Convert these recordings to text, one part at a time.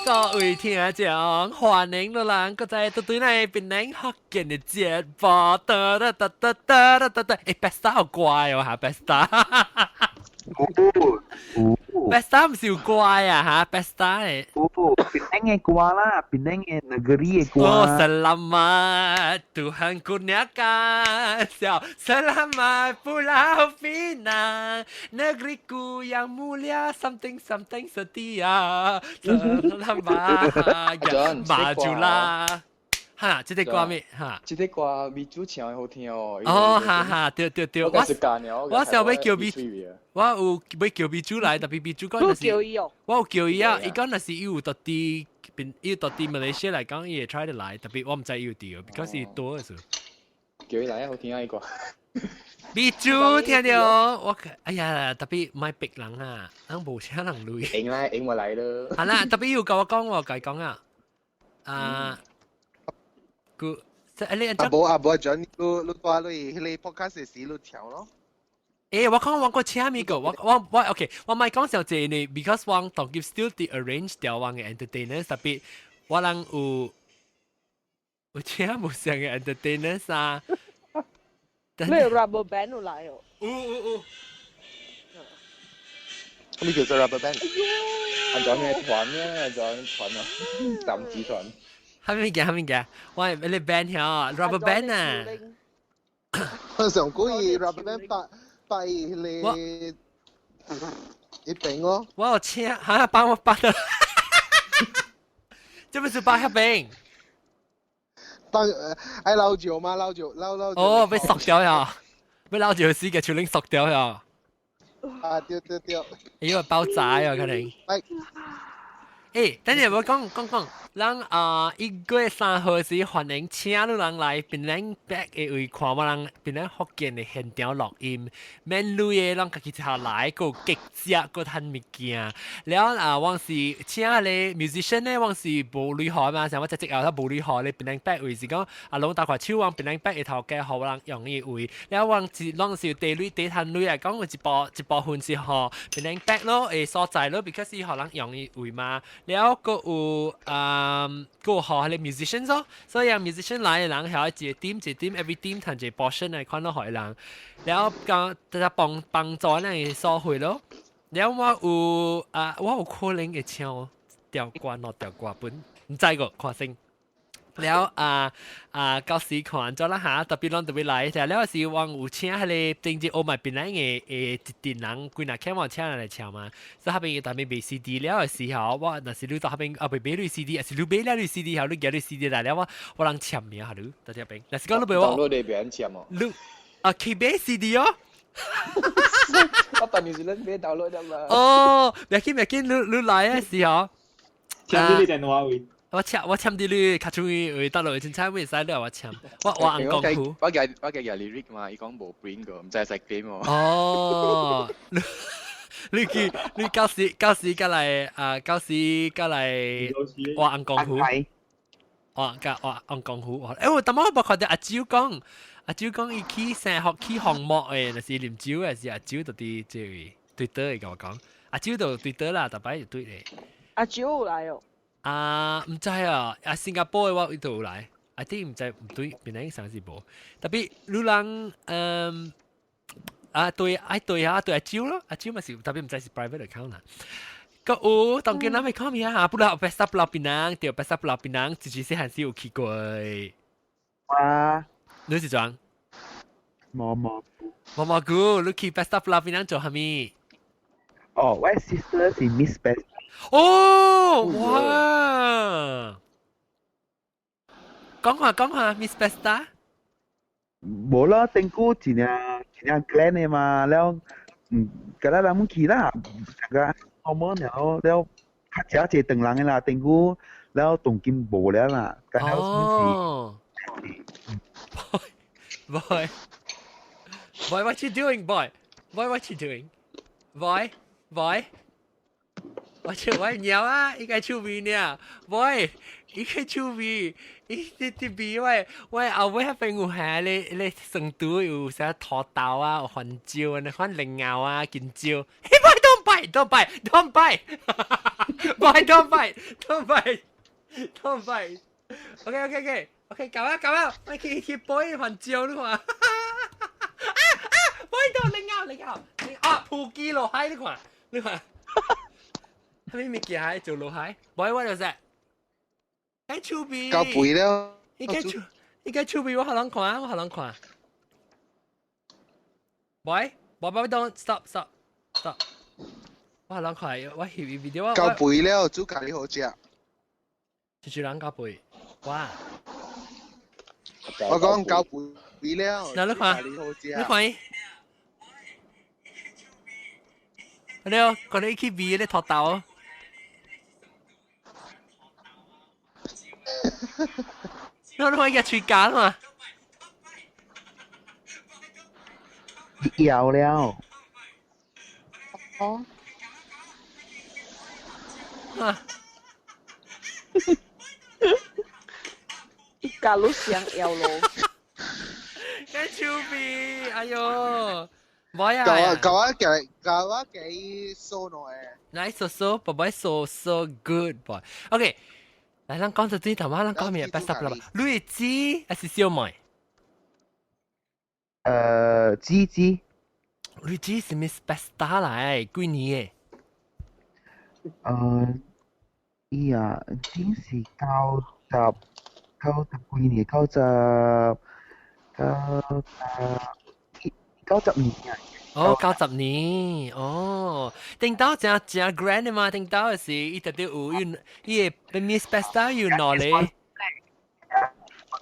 各位聽眾，歡迎你人閣再倒轉來檳城福建的節目，噠噠噠噠噠噠噠，欸，Pesta 好乖哦，哈，Pesta。Pesta 毋是有歌啊，哈，Pesta 的。有，檳城的歌啦，檳城的 negeri 的歌。哦，Selamat Tuhan kurniakan, selamat Pulau Pinang, negeriku yang mulia, something something setia, selamat majulah。哈，這個歌咩？哈，這個歌美主唱的好聽哦。哦，哈哈，對對對，我想欲叫美，我有欲叫美主來，tapi 美主講就是，我有叫伊啊，伊講若是伊有佇佇邊，伊佇佇馬來西亞來講，伊會 try 得來，tapi 我毋知伊有佇，because 伊多的時。叫伊來啊，好聽啊，伊歌。美主聽著，我哎呀，tapi 莫逼人啊，人無請人來。應來應我來咯。係啦，tapi 伊有共我講，我共伊講啊，啊。個你啊無啊無，John，你帶你彼个 podcast 時你跳咯。欸，我講我個請咪個，我我我 OK，我莫講上濟呢，because 我當今 still 佇 arrange 掉我嘅 entertainers， tapi 我人有有請無相嘅 entertainers 啊。你 rubber band 有來哦？有有有。咩叫做 rubber band？按照咩團呢？按照團啊，三級團。蝦米嘅蝦米嘅，我係你 band 曉 rubber band 啊。我上古伊 rubber band 擺擺彼个一邊哦。我有請嚇幫我擺到，這不是擺遐邊？幫愛老酒嘛，老酒老老。哦，欲縮掉呀！欲老酒死嘅，樹林縮掉呀！啊，對對對。因為爆炸啊，可能。欸，等陣我講講講，咱啊1月3號時歡迎請你人來檳城北的位看我人檳城福建的現場錄音，免錢的，攏家己一下來，閣有結食，閣趁物件。了啊，我是請個 musician 咧，我是無鐳予嘛，像我這隻後頭無鐳予咧，檳城北位是講啊，攏大塊手往檳城北的頭家予我人用伊位。了我是攏是地鐳地趁鐳來講，有一部分是予檳城北咯，的所在咯，because 伊予人用伊位嘛。了，閣有啊，閣有予彼个 musician 咯，所以 musician 來的人曉一個 team 一個 team，every team 趁一個 portion 來看到予人，了講大家幫幫助咱個社會咯。了我有啊，我有可能會唱調歌喏，調歌本，毋知個看先。了啊啊，到時看做啦嚇，特別攏特別來，了是我有請彼个頂日奧麥檳城的的一陣人，幾若請我請人來唱嘛。所以彼邊特別賣 CD 了的時候，我若是你到彼邊啊，未買你 CD，還是你買了你 CD 後，你寄你 CD 來了，我我人簽名下你，到這邊。若是講你俾我，你別人簽哦。你啊，去買 CD 哦。我當你是你買 download 啫嘛。哦，別緊別緊，你你來的時候，簽你在哪位？我簽我簽佇你較注意，為搭落凊彩會使你我簽，我我紅功夫。我記lyric 嘛，伊講無 print 個，毋知使 claim 喎。哦，你去你到時到時過來啊，到時過來我紅功夫。我甲我紅功夫。欸，我當我無看著阿周講，阿周講伊去生學去紅木的，若是啉酒的是阿周就佇這位對倒會共我講，阿周就對倒啦，逐擺就對咧。阿周有來哦。啊，毋知啊，啊新加坡的我伊都有來，I think 毋知毋對，檳城上是無。Tapi 你人嗯啊對，愛對啊對阿周咯，阿周嘛是 tapi 毋知是 private account 啦。閣有當今咱欲看物啊，Pulau Pesta Pulau Pinang，對，Pesta Pulau Pinang，自己細漢時有去過。啊，你是怎？毛毛菇。毛毛菇，你去 Pesta Pulau Pinang 做啥物？哦，我 sister 是 Miss Pesta。哦，哇！講下講下，Miss Pesta。無啦，頂久真正真正 grand 的嘛，了，嗯，敢若人去啦，個好無了了，較食一頓人的啦，頂久了當今無了啦，敢若哦。Boy, boy, what you doing, boy? Boy, what you doing? Boy, boy. 我笑我貓啊，伊個趣味呢，boy，伊個趣味，伊啲啲味我我後尾彼邊有下咧咧成都有啥土豆啊，有番椒啊，番蓮藕啊，金蕉。Hey boy, don't bite, don't bite, don't bite。Bye, don't bite, don't bite, don't bite. OK，夠啦夠啦，我去去背還蕉你看。啊啊！背到你咬你咬，你啊普基落海你看，你看。係咪物件喺做落海？boy what is that？喺手臂。夠肥了。應該手，應該手臂我可能看，我可能看。Boy, boy, boy, don't stop, stop, stop. 我可能看，我翕 video 我。夠肥了，煮咖喱好食。就住人夠肥，哇！我講夠肥了。嗱，你看，你看。你哦，講你去味咧脫豆。你看伊個喙痂嘛？搖了。哦。啊！一家都想搖咯。個手臂，哎喲！唔啊！舊我幾舊我幾 so 耐。 Nice so so，寶寶 so so good boy。OK，來，咱講到這頭，咱講咩？八十啦，你會知還是小妹？知知。你知是 Miss Besta 來幾年嘅？伊啊，真是90、90幾年，90、90、90年啊！哦，90年，哦，頂到真真 grand 嘛，頂到是伊特別有伊伊個 Miss Besta 有兩個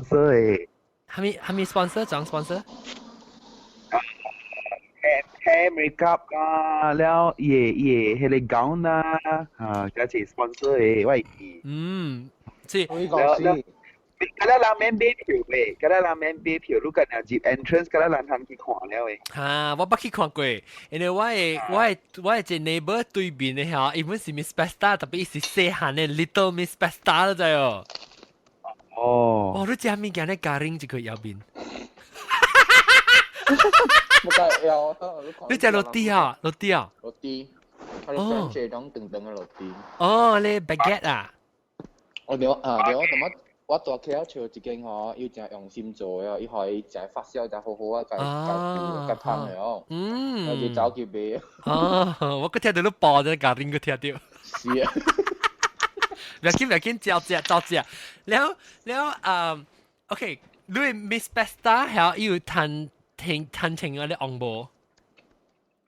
sponsor 嘅，係咪係咪 sponsor 裝 sponsor？ hair makeup 啊，了伊個伊個彼個 gown 啊，啊，這是 sponsor 的，我會記。嗯，是。了了，敢若人免買票的，敢若人免買票，你敢若入 entrance，敢若人通去看了的。哈，我捌去看過，因為我的一個 neighbor 對面的嚇，伊本是 Miss Besta，特別伊是細漢的 Little Miss Besta 你知哦。哦。哦，你食物件咧加啉一個右面。冇計有，你食落地啊，落地啊。落地，佢哋上種長長的落地。哦，你 baguette 啊？我對啊，對，我怎麼我大起笑一間吼，伊誠用心做的，伊予伊誠發酵誠好好啊，共共共芳的哦。我就走去買。哦，我閣聽著你爆這家庭閣聽著。是啊。不要緊，不要緊，照食照食。了了，OK，你 Miss Besta 還有彈聽彈琴啊？你紅無？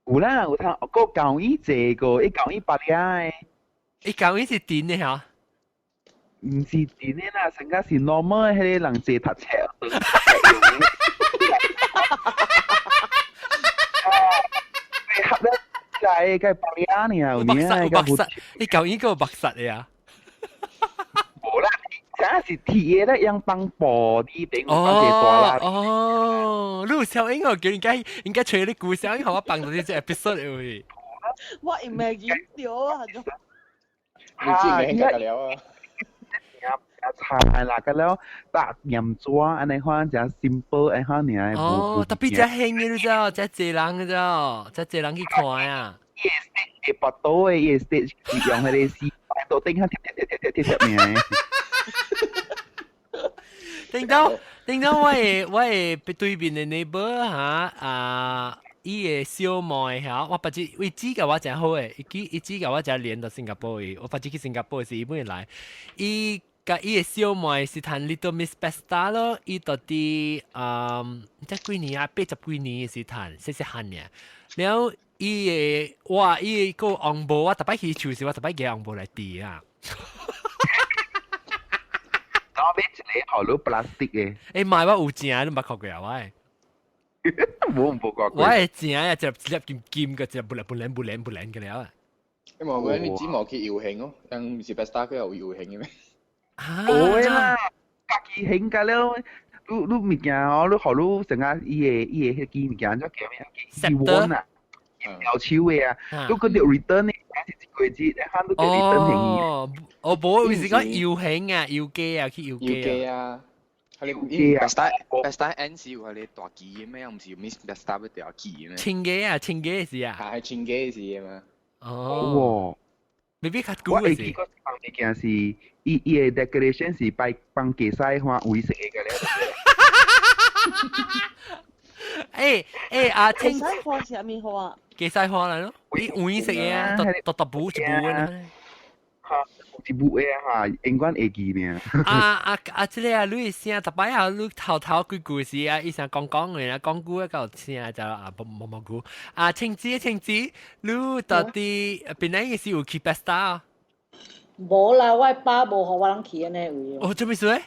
有啦，有彈，個舊伊這個，伊舊伊白領的。伊舊伊是甜的嚇？毋是甜的啦，成個是 normal 的彼個人坐讀冊。合咧來個白領爾，有有影有白色，你舊伊個白色的啊？無啦，這是鐵的咧，用幫布啲頂放一個大啦。哦，你有小英哦，叫應該應該揣你故小英，予我放到這隻 episode 的位。我 imagine 著啊，你知唔明了啊？菜啦，個了搭鹽紙按呢款誠 simple 按款爾。哦，特別誠興的你知道，誠濟人你知道，誠濟人去看啊。伊個 stage 會拔刀的，伊個 stage 是用彼個絲到頂下貼貼貼貼貼貼爾。頂到頂到我的對面的 neighbor 哈啊，伊的小妹哈，我捌知伊姊共我誠好的，伊記伊姊共我誠連到新加坡去，我捌知去新加坡時，伊本來伊共伊的小妹是彈 Little Miss Besta 咯，伊到底毋知幾年啊，80幾年時彈，細細漢爾，了伊的哇，伊個紅帽，我逐擺去厝時，我逐擺舉紅帽來戴啊。我買一個予你 plastic 的。欸，買我有正，你毋捌看過啊？我的。無無看過。我的正啊，一粒一粒金金個，一粒不靈不靈不靈不靈個了啊。因為我你只無去遊行哦，人毋是 Besta 佢有遊行的咩？無的啦，家己興甲了，你你物件哦，你予你成個伊的伊的彼支物件，怎叫咩？伊碗啊，搖手的啊，你閣著 return 的，是一個月，然後你著 return 還伊。哦，哦，無，伊是講遊行啊，遊街啊，去遊街啊。遊街啊，Besta Besta N 是有彼个大旗的咩？毋是 Miss Besta 欲大旗的咩？穿街啊，穿街是啊。係穿街是的嘛？哦。未必較久我會嘅是。記個放物件是，伊伊的 decoration 是擺放雞屎花黃色的個咧。欸欸啊，雞聽屎花是啥物花？雞屎花來咯，伊黃色的啊，獨獨獨一部的。哈，一部的哈，永遠會記呢。啊啊啊！這個啊，你聲逐擺啊，你頭頭幾句時啊，伊聲講講的啊，講久啊到聲就啊，無無久。啊，青子青子，你到底檳城的時有去 Pesta 啊？無啦，我爸無予我人去按呢位。哦，做咩事咧？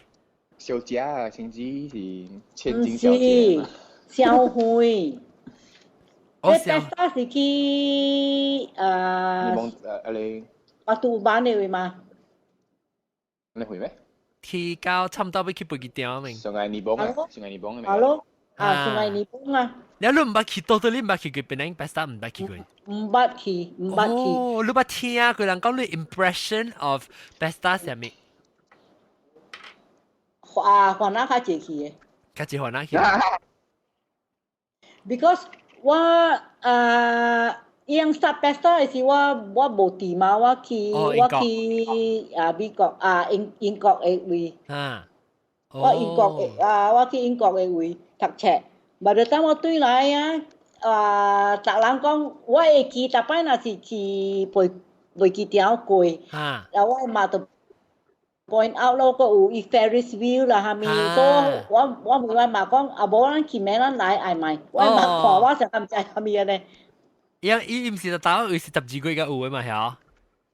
小姐啊，青子是千金毋小姐嘛。是，消費。哦，這 Pesta 是去你望你 Batu Uban 的位嗎？你會咩？去到差唔多欲去飛機場明。 Sungai Nibong 啊，Sungai Nibong 係咯，啊，Sungai Nibong 啊。你你毋捌去，到底你毋捌去過檳城 Pesta 毋捌去過？毋捌去，毋捌去。哦，你捌聽過人講你 impression of Pesta 啥物？啊，番仔較濟去的。較濟番仔去。 Because 我啊，用 start Pesta 的時，我我無佇嘛，我去我去啊美國啊英英國的位。啊。我英國的啊，我去英國的位讀冊。無就等我轉來啊，啊，逐人講我會記，逐擺若是去飛飛機場過，啊，我嘛就 point out 咯，閣有伊 Ferris wheel 啦，啥物，所以我我問我媽講，啊無咱去免咱來愛買，我嘛看我想毋知啥物按呢。伊伊毋是就打伊是12月才有的嘛，曉？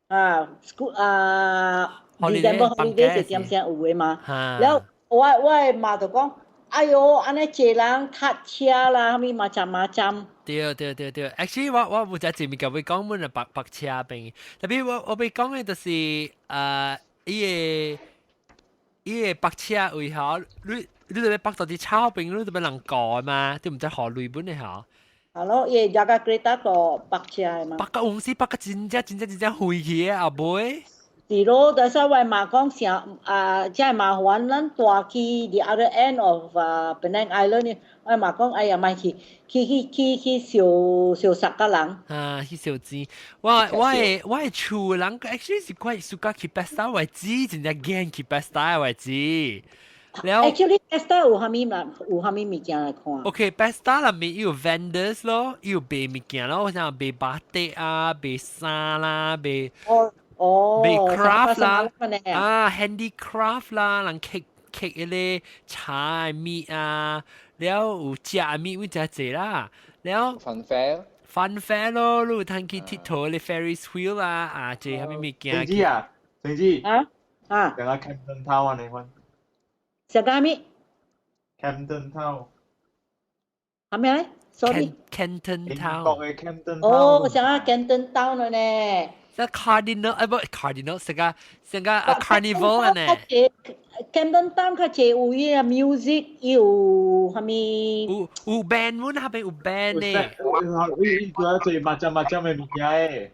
啊，school 啊，December holiday 是點先有的嘛？了我我的媽就講。哎喲，按呢濟人塞車啦，啥物嘛針嘛針。對對對對，actually 我我有只一物件欲講，阮係白白車邊，特別我我欲講的就是伊个伊个白車位吼，你你著欲泊到佇草邊，你著欲人過嘛，你毋知予鐳本的吼。係咯，伊會架 kereta 個泊車的嘛。泊個有時泊個真正真正真正遠去的後尾。是咯，但是我媽講啥啊，真麻煩，咱帶去 the other end of 啊 Penang Island，我媽講哎呀，莫去，去去去去燒燒殺個人。啊，去燒錢。我我的我的厝人 actually 是怪暑假去 Pesta 位置，真正驚去 Pesta 位置。了 Actually Pesta 有啥物嘛？有啥物物件來看？OK，Pesta 內面有 vendors 咯，有賣物件咯，好像賣 batik 啊，賣衫啦，賣。哦。哦，賣 craft 啦，啊 handicraft 啦，人刻刻彼個茶物啊，了有食物，會真濟啦，了 fun fair fun fair 咯，你有通去𨑨迌咧 Ferris wheel 啊，啊，這啥物物件？成子啊，成子啊啊，等下 Camden Town 啊，你看。啥個物？Camden Town。啥物咧？Sorry。 Canton Town。英國的 Camden Town。哦，啥個 Canton Town 了呢？這 Cardinal 啊不 Cardinal，這個這個啊 Carnival 呢？Camden Town 較濟有伊個 music，有啥物？有有 band，阮那邊有 band 呢。有伊主要做 macam-macam 的物件的。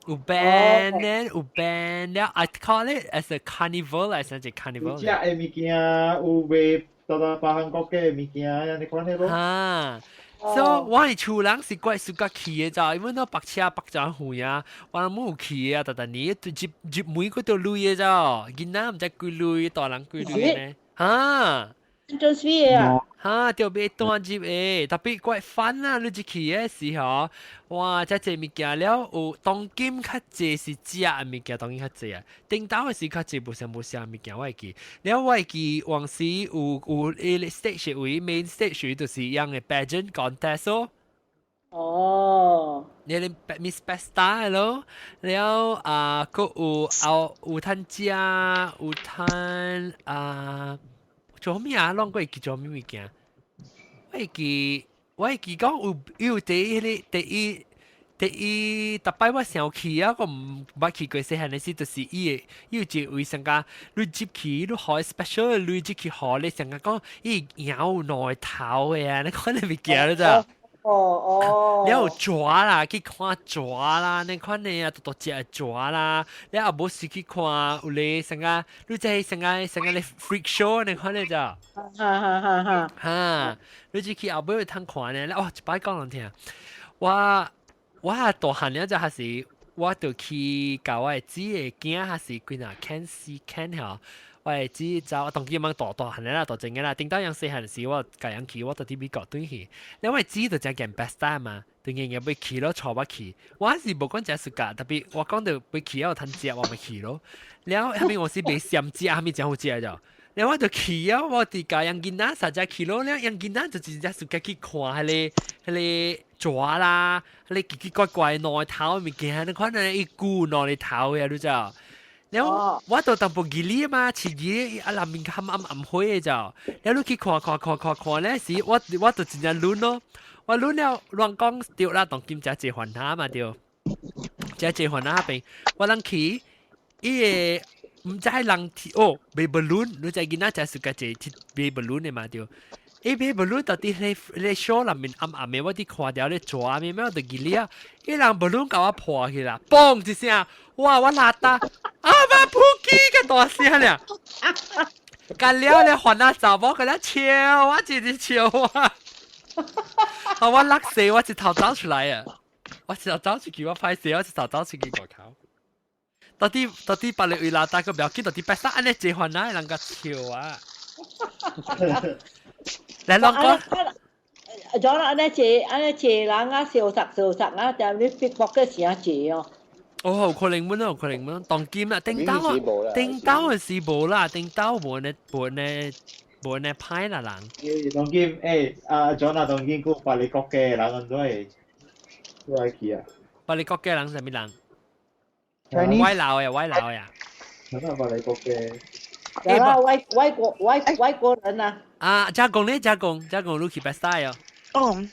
有 band 呢，有 band 了，I call it as a carnival，還是隻 carnival？有食的物件，有賣大大巴韓國的物件，按呢款的咯。啊。所以我的厝人是怪暑假去的咋，因為那泊車泊真遠啊，我人冇去啊，逐逐年入入每個都鐳的咋，囡仔毋知幾鐳，大人幾鐳呢？哈，真水啊！哈，就欲斷入的，特別怪煩啊！你一去的時候，哇，遮濟物件了，有當今較濟是食的物件，當今較濟啊。頂頭的時較濟無啥無啥物件，我會記。了我會記往時有有彼個 stage 位，main stage 就是樣的 pageant contest 咯。哦。你個 Miss Pesta 咯，了啊，閣有後有通食，有通啊。做咩啊？攏會記做咩物件？我會記，我會記講有有第一個第一第一，逐擺我想去啊，我毋捌去過細漢的時，就是伊個伊有一個位上加，你入去你予 special，你入去予你上加講伊搖兩頭的啊，你看你物件了咋？哦哦，了有蛇啦，去看蛇啦，你看你啊，獨獨隻蛇啦，你也無是去看有咧啥個，你知啥個啥個咧 freak show 你看咧咋？哈哈哈哈！哈，你只去後尾有通看呢？哦，一擺講人聽，我我大漢了就還是我就去教我的姊的囝，還是幾若 can 四 can 吼。我的姊走，當今茫大大漢啦，大正嘅啦。頂到樣細漢時，我共人去，我就佇美國轉去。因為姊就真件 Pesta 嘛，當然要去咯，帶我去。我是無講真暑假，特別我講到欲去有趁食，我咪去咯。了後面我是袂嫌食，後面真好食就。了我就去啊，我佇共樣囡仔實在去咯，了樣囡仔就真正暑假去看彼個蛇啦，彼個奇奇怪怪兩頭物件，你看那一股兩頭嘅，你知？了我就淡薄義理嘛，飼魚啊，內面較暗暗灰的就，了你去看看看看看咧時，我就真正亂咯，我亂了亂講對啦，當今真濟煩惱嘛對，真濟煩惱邊，我人去伊個毋知人哦，賣 balloon，你知囡仔真暑假濟賣 balloon 的嘛對。伊賣 balloon 到底咧 show 內面暗暗的，我佇看著咧蛇咩咩，我就記咧啊！伊人 balloon 共我破去啦，嘣一聲，哇！我邋遢，啊媽撲街個大聲咧！干了咧，煩惱查某佮咧笑，我真是笑啊！啊，我落死，我一頭走出來啊！我一頭走出去，我歹勢，我一頭走出去外口。到底別個位邋遢個不要緊，到底白衫按呢濟煩惱，人共笑啊！來，攏講。咗啦，按呢濟按呢濟人啊，相殺相殺啊，但你 pickpocket 誠濟哦。哦，有可能滿，有可能滿。當今啦，頂兜啊，頂兜的是無啦，頂兜無呢無呢無呢歹啦人。當今阿 John 啊，當今個別個國家人都會去啊。別個國家人啥物人？ Chinese 外勞呀，外勞呀。可能別個國家。欸，外國人啊。啊，加工咧，加工，加工，你去 Pesta 哦。哦，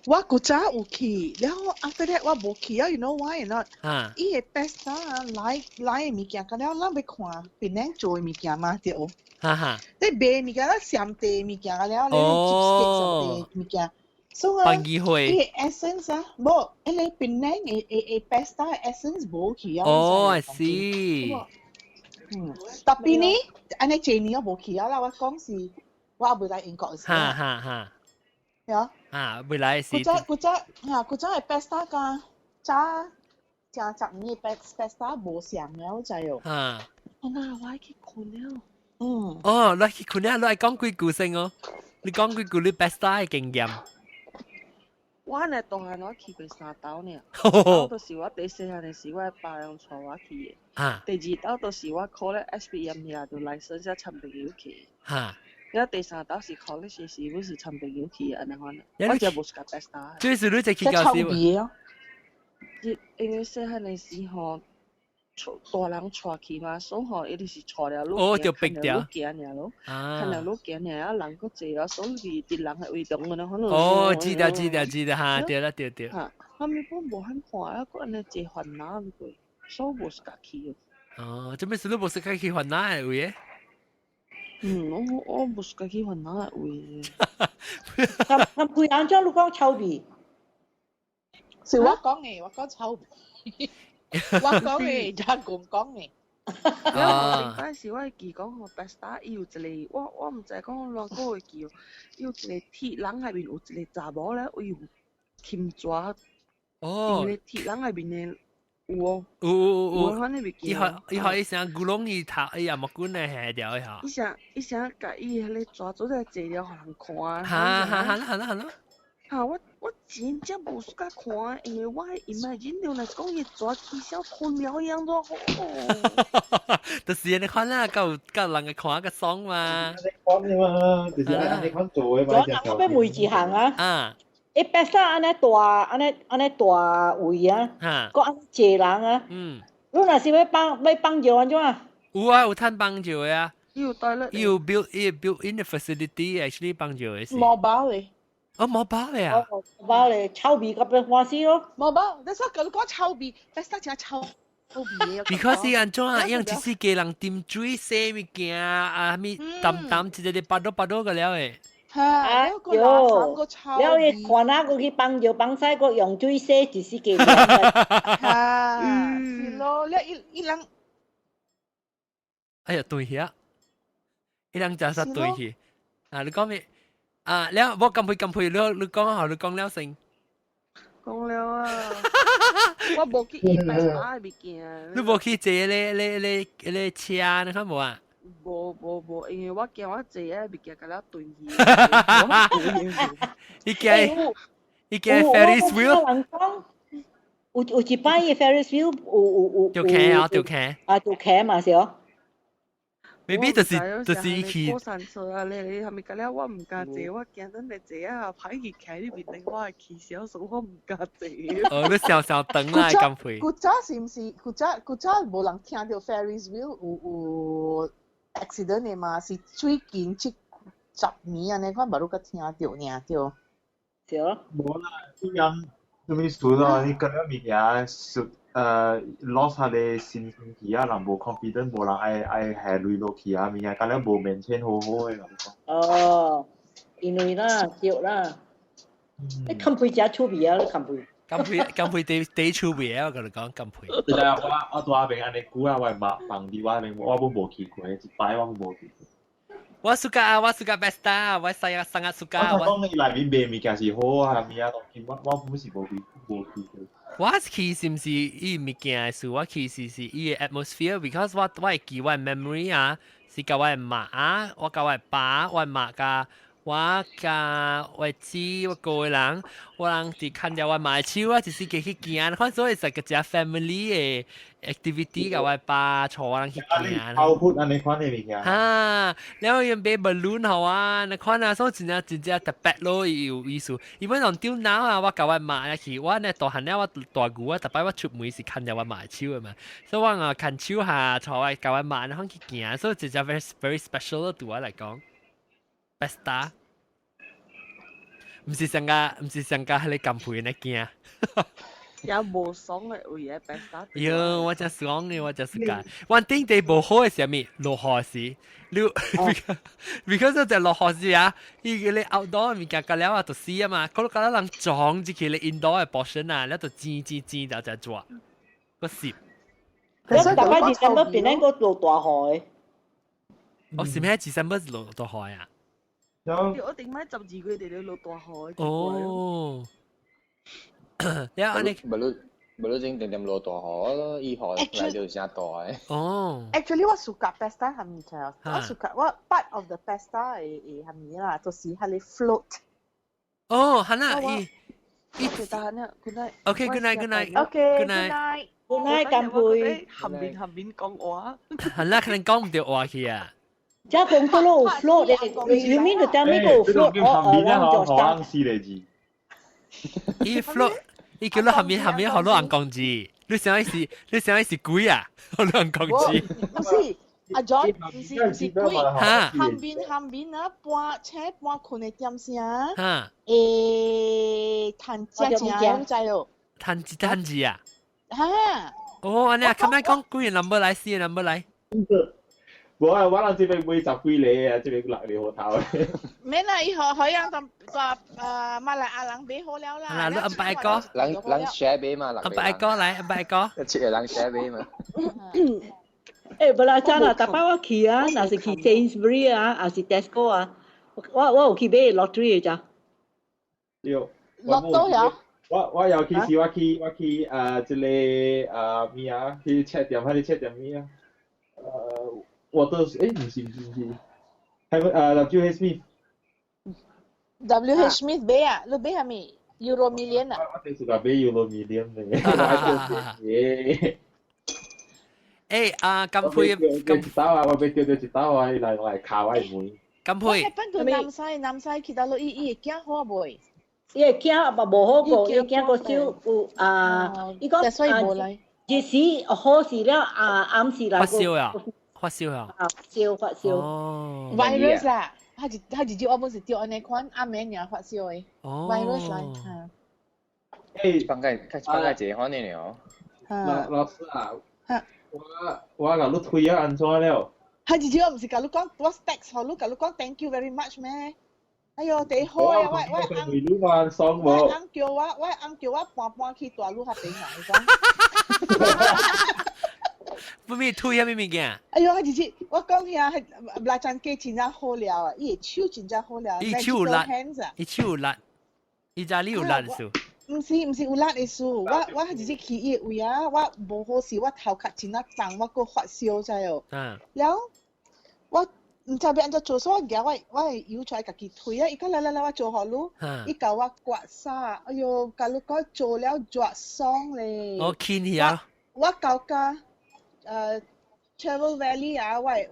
我古早有去，然後 after that 我無去啊，you know why not？啊。伊個 Pesta 來來的物件，敢了咱欲看檳城做的物件嘛，對。哈哈。你賣物件，咱上地物件了，你 cheapskate 上地物件。所以啊，機會。伊個 essence 啊，無，彼個檳城的的 Pesta essence 無去啊。哦，I see。嗯，特別呢，按呢這年我無去啊啦，我講是，我未來英國的時。哈哈哈。係啊。啊，未來是。古早古早嚇，古早的 Pesta 佮早正10年的 Pesta 無相了，我知哦。啊。我哪我去睏了。嗯。哦，你去睏了，你愛講幾句先哦？你講幾句你 Pesta 的經驗。我呢大漢我去過三兜爾，兜就是我第細漢的時，我爸用帶我去的。第二兜就是我考咧 SPM 遐就來生才參朋友去。了第三兜是考咧時時，阮是參朋友去的，按呢款。我真無 suka Pesta。這是你這去教時無？因為細漢的時吼，帶大人帶去嘛，所以吼伊就是帶了愈哦，就逼掉。愈行爾咯，看了愈行爾啊，人閣濟啊，所以佇人的圍中按呢款。哦，知道知道知道哈，對啦對對。哈，後面本無罕看啊，閣按呢濟煩惱過，所以無 suka 去。哦，這邊是你無 suka 去煩惱的位？嗯，我無 suka 去煩惱的位。咁咁配眼將你講臭味，是我講的，我講臭味。我講的，人講講的。了後頂擺是我會記講吼，Pesta 伊有一個，我毋知講偌久會記哦，伊有一個鐵籠內面有一個查某咧，伊有擒蛇。哦。因為鐵籠內面的有哦。有有有。有，伊學伊學伊聲咕隆伊頭，伊也木棍來下掉伊吼。伊聲伊聲共伊彼個蛇做來坐了，予人看。哈哈哈啦哈啦哈啦。哈！我真正無 suka 看，因為我 imagine 著若是講伊蛇起痟睏了樣都好。就是按呢款啦，夠夠人個看較爽嘛。講的嘛，就是按呢款做的嘛。我欲問一項啊。啊。伊 Pesta 按呢大，按呢按呢大位啊，閣按呢濟人啊。你若是欲放欲放尿按怎？有啊，有趁幫助的啊。有 toilet。有 built 伊 built in the facility actually 幫助的是。 mobile 的。哦，mobile 的啊。 mobile 的，臭味佮欲歡喜咯。 mobile，你說佮你講臭味，Pesta 真臭味的。 Because 伊按怎啊？用一世家人斟水洗物件啊，啥物淡淡一個個巴肚巴肚個了的。哈，喲，了伊看哪閣去幫尿幫屎，閣用水洗一世家人。哈，是咯，了伊伊人。哎呀，對去啊！伊人真實對去。啊，你講咩？啊，了我咁配咁配，你講好，你講了先。講了啊！我無去伊 Pesta 的物件。你無去坐咧咧咧咧車，你看無啊？無無無，因為我驚我坐個物件共了斷去。伊驚伊驚 Ferris wheel。人講有一擺嘅 Ferris wheel 有有有騎啊，著騎。啊，著騎嘛是哦。 maybe 就是去過山車啊！你係咪咁了？我唔敢坐，我驚等你坐啊，歹去騎你面頂，我會起笑，所以我唔敢坐。哦，你小小等啦，咁配。古早是毋是？古早古早無人聽到 Ferris wheel 有 accident 的嘛？是最近這10年按呢款，無你閣聽到爾對。是咯。無啦，啲人啥物事咯？你嗰啲物件是lost 下個信心去啊，人無 confident，無人愛愛下鐳落去啊，物件敢若無 maintain 好好的人講。哦，因為啦，對啦。你冚配食趣味啊！你冚配。冚配冚配第第趣味啊！我共你講冚配。對啊，我我佇那邊按呢久啊，我媽放佇我邊，我攏無去過，一擺我攏無去過。我 suka 啊，我 suka Pesta，我細個生日 suka。我講伊內面賣物件是好啊，物件當今我我本是無去無去過。我去是毋是伊物件的事？我去是伊的 atmosphere，because 我會記我的 memory 啊，是佮我的媽，我佮我的爸，我的媽佮我佮我姊，我個人，我人佇牽著我媽的手啊，就是去行，看所以是個只 family 的 activity，佮我爸帶我人去行。包括按呢款的物件。哈，然後𪜶買 balloon 予我，你看啊，所以真正真正特別咯，有意思。因為從丟腦啊，我佮我媽去，我呢大漢了，我大牛啊，逐擺我出門是牽著我媽的手的嘛，所以我啊牽手下，帶我佮我媽然後去行，所以真正 very very special 咯，對我來講。Pesta，毋是上個，毋是上個彼個減肥的驚。也無爽的位的 Pesta。喲，我真爽的，我真 suka。我頂地無好的是啥物？落雨時，你 because 就落雨時啊，伊個咧 outdoor 物件，甲了啊就死啊嘛，可能甲人撞入去咧 indoor 的 portion 啊，了就煎煎煎就就抓個濕。我大概是差不多變咱個落大雨的。哦，是咩？是啥物落大雨啊？我頂擺12月佇咧落大雨。哦。了你無你無你正定定落大雨咯，伊雨來就誠大的。哦。 Actually 我 suka Pesta 係物件？我 suka 我 part of the Pesta 的係物啦，就是彼個 float。哦，係啦，伊伊得閒，good night。 OK，good night，good night。 OK，good night。 Good night，乾杯。含面含面講話。係啦，可能講毋著話去啊。這講到咯有 float 的，you mean to tell me 個有 float 哦哦，我就四個字。伊 float，伊叫你含面含面予你紅公字，你想伊是你想伊是鬼啊？予你紅公字。不是，阿 John，毋是鬼，含面含面啊，半請半睏的點聲。哈。趁食食，你知無？趁一趁字啊？哈。哦，按呢啊，咁樣講幾個 number 來，四個 number 來。無啊，我人這邊買十幾個啊，這邊6個號頭。免啦，伊好好樣就大馬來亞人買好了啦。嗱，你安排個，人人 share 買嘛，安排個來，安排個。七個人 share 買嘛。欸，無啦，真啦，逐擺我去啊，若是去 Sainsbury 啊，還是 Tesco 啊，我有去買 lottery 的咋。對。樂多呀？我有去是，我去這個咩啊？去冊店，彼個冊店咩啊？我都是，欸，毋是，係咪W H Smith。 W H Smith 買啊？你買啥物？Euro Million 啊？我就是個買 Euro Million 的，我愛欸啊，金佩金一刀啊！我欲叫著一刀啊！伊來來敲我門。金佩。我彼擺南西南西去倒落，伊伊會驚好袂？伊會驚嘛無好過，伊驚個手有啊，伊講所以無來。日時好時了啊，暗時來發燒啊！發燒啊！發燒發燒。哦。 virus 啦，他一我本是著按呢款，暗暝爾發燒的。哦。 virus 來，嚇。欸，放個放個一款的爾。老老師啊。我我共你推啊按怎了？係直接我毋是共你講，我 text 予你，共你講 thank you very much 咩？哎喲，第好啊！我翁你嘛爽無？我翁叫我，我翁叫我搬搬去大陸彼邊啊！伊講。不咪推啥物物件？哎喲，直接我講遐係來真雞真正好料啊！伊的手真正好料。伊手有力，伊手有力，伊知你有力數。毋是毋是有力的事，我直接去伊位啊，我無好勢，我頭殼真啊重，我閣發燒知無？了我毋知欲按怎做，所以我舉我的油出來家己推啊，伊講來來來，我做予你，伊共我割痧，哎喲，共你講做了熱爽咧。我見你啊！我到家Travel Valley 啊，我的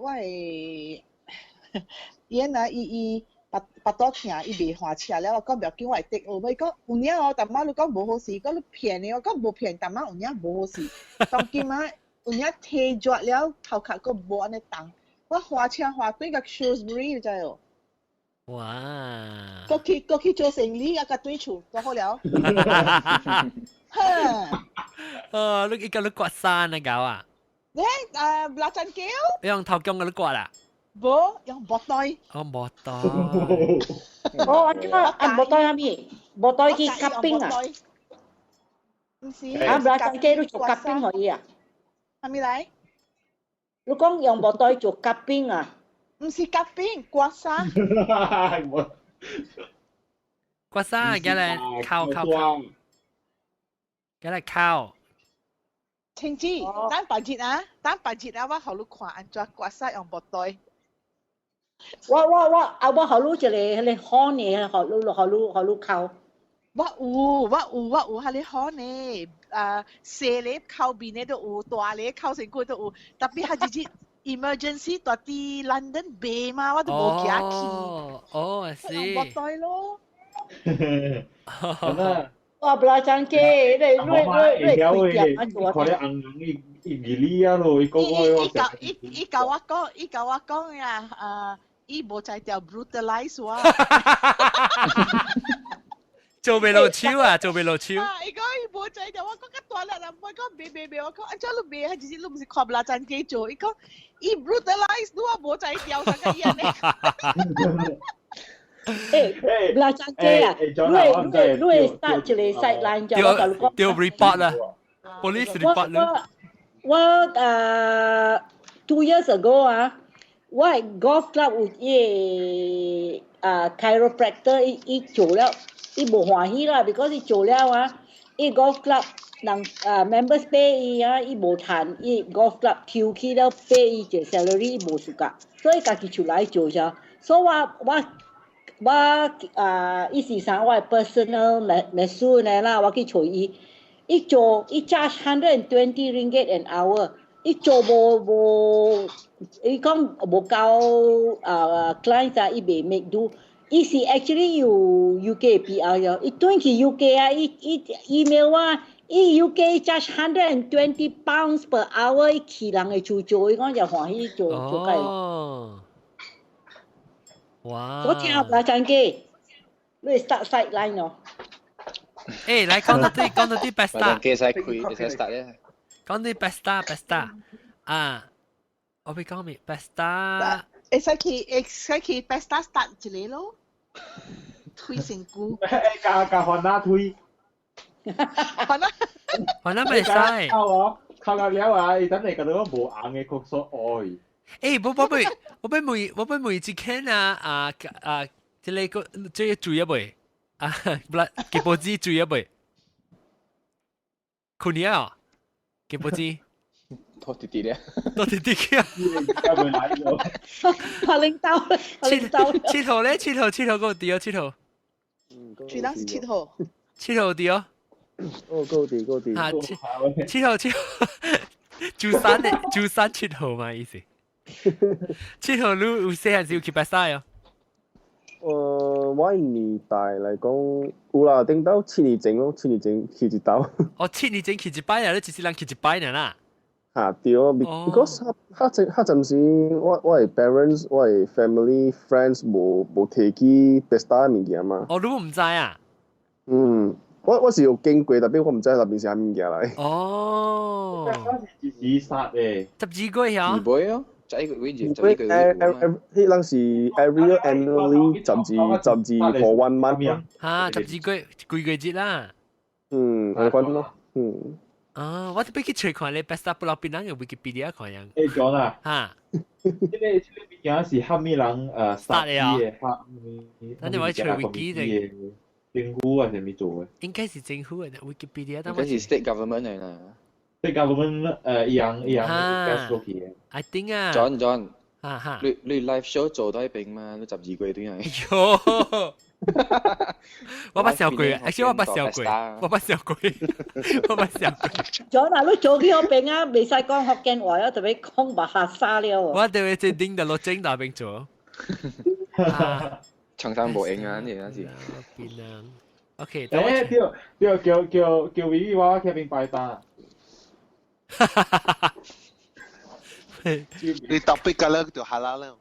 伊若伊伊。腹腹肚疼，伊袂換車了，我講袂要緊，我會 take over。伊講有影哦，淡仔你講無好勢，講你騙的，我講無騙，淡仔有影無好勢。當今啊，有影體熱了，頭殼閣無按呢重。我換車換對個 Shrewsbury 你知無？哇！閣去做生理，啊，閣轉厝，做好了。哼！哦，你伊共你割痧啊搞啊？你拉真橋？用頭姜共你割啦？無，用木袋。哦，木袋。哦，按怎按木袋啥物？木袋去 cupping 啊？毋是。啊，拉真機你做 cupping 可以啊？啥物來？你講用木袋做 cupping 啊？毋是 cupping，割痧。割痧，過來敲敲敲，過來敲。青子，等別日啊，等別日啊，我予你看按怎割痧用木袋。我啊，我予你一個彼個好呢，予你敲。我有，我有，我有，彼個好呢，啊，細个口面的都有，大个口身軀都有，特別彼一日 emergency 蹛佇 London 賣嘛，我都無行去。哦，是。用木袋咯。咁啊。我不拉張機，你開店啊做看你紅紅伊伊二哩啊咯，伊個個伊伊伊伊共我講，伊共我講呀，啊，伊無才調 brutalize 我。做袂落手啊，做袂落手。啊！伊講伊無才調，我講較大力啦，我講袂袂袂，我講按怎你袂，還是你毋是看不拉張機做？伊講伊 brutalize 你，我無才調，啥個伊按呢？誒，拉張機啊，你會 start 一個 sideline 就我共你講。掉 report 啦，police report 啦。我 2 years ago 啊，我 golf club 有一個啊 chiropractor 伊伊做了，伊無歡喜啦，because 伊做了啊，伊 golf club 人啊 members pay 伊啊，伊無趁，伊 golf club 抽起了 pay 伊一個 salary 伊無 suka，所以家己出來做啫。所以我啊，伊是啥我 personal 秘書呢啦，我去揣伊，伊做伊 charge 120 ringgit an hour，伊做無無，伊講無夠啊 client 啊，伊袂 make do。伊是 actually 有 UK PR 咗，伊轉去 UK 啊，伊伊 email 我，伊 UK charge £120 per hour，伊去人的厝做，伊講就歡喜做做該。哦。哇！我聽唔來真機，你 start sideline 咯。誒，來講到啲 best 機使開，會使 start 咧。講啲 best star best star 啊！我欲講咩 best star？會使去 best star start 一個咯，推身軀。加加番仔推。番仔。番仔袂使。靠我，靠到了啊！伊等下覺得我無紅的曲說愛。誒，我我欲我欲問我欲問一間啊啊啊！這個這個水啊未？啊，不啦，吉波子水啊未？困了啊？吉波子。拖弟弟咧。拖弟弟啊！拍領導，拍領導。7號咧，7號7號閣佇哦，七號。最當是七號。7號佇哦。哦，閣佇閣佇。啊，七號七號，周三的周三七號嘛意思。七號你有細漢時有去白沙哦？我年代來講有啦，頂到7年前咯，七年前去一兜。哦，七年前去一擺啊！你一世人去一擺爾啦。嚇對，because 較較較陣時，我的 parents，我的 family friends 無提起 pesta 物件嘛。哦，你毋知啊？嗯，我是有經過，但係我毋知內面是啥物件來。哦。幾時殺的？12月呀？二尾哦。就一個月，就一個月。彼人是 every year annually 12 for one month。嚇，12月幾個節啦？嗯，按呢款咯，嗯。啊，我特別去揣看咧，Pesta Pulau Pinang 嘅 Wikipedia 看樣。欸，講啊。嚇。這個物件是蝦米人殺的啊？等陣我揣 Wiki 的。政府還是咩做嘅？應該是政府嘅，Wikipedia 應該是 state government 嚟啦。 state government 一樣一樣 invest 落去嘅。 I think 啊。 John John，啊哈。你 live show 做到一邊嘛？你12月對係。喲，我捌笑過，而且我捌笑過，我捌笑過，我捌笑過。 John 啊，你做去嗰邊啊，袂使講福建話啊，特別講 bahasa 了。我特別這頂就落整大邊做。長山無用啊，你那是。邊啊？OK。誒，對對，叫叫叫維維我去邊擺單。你特別㗎啦，就 halal 啦。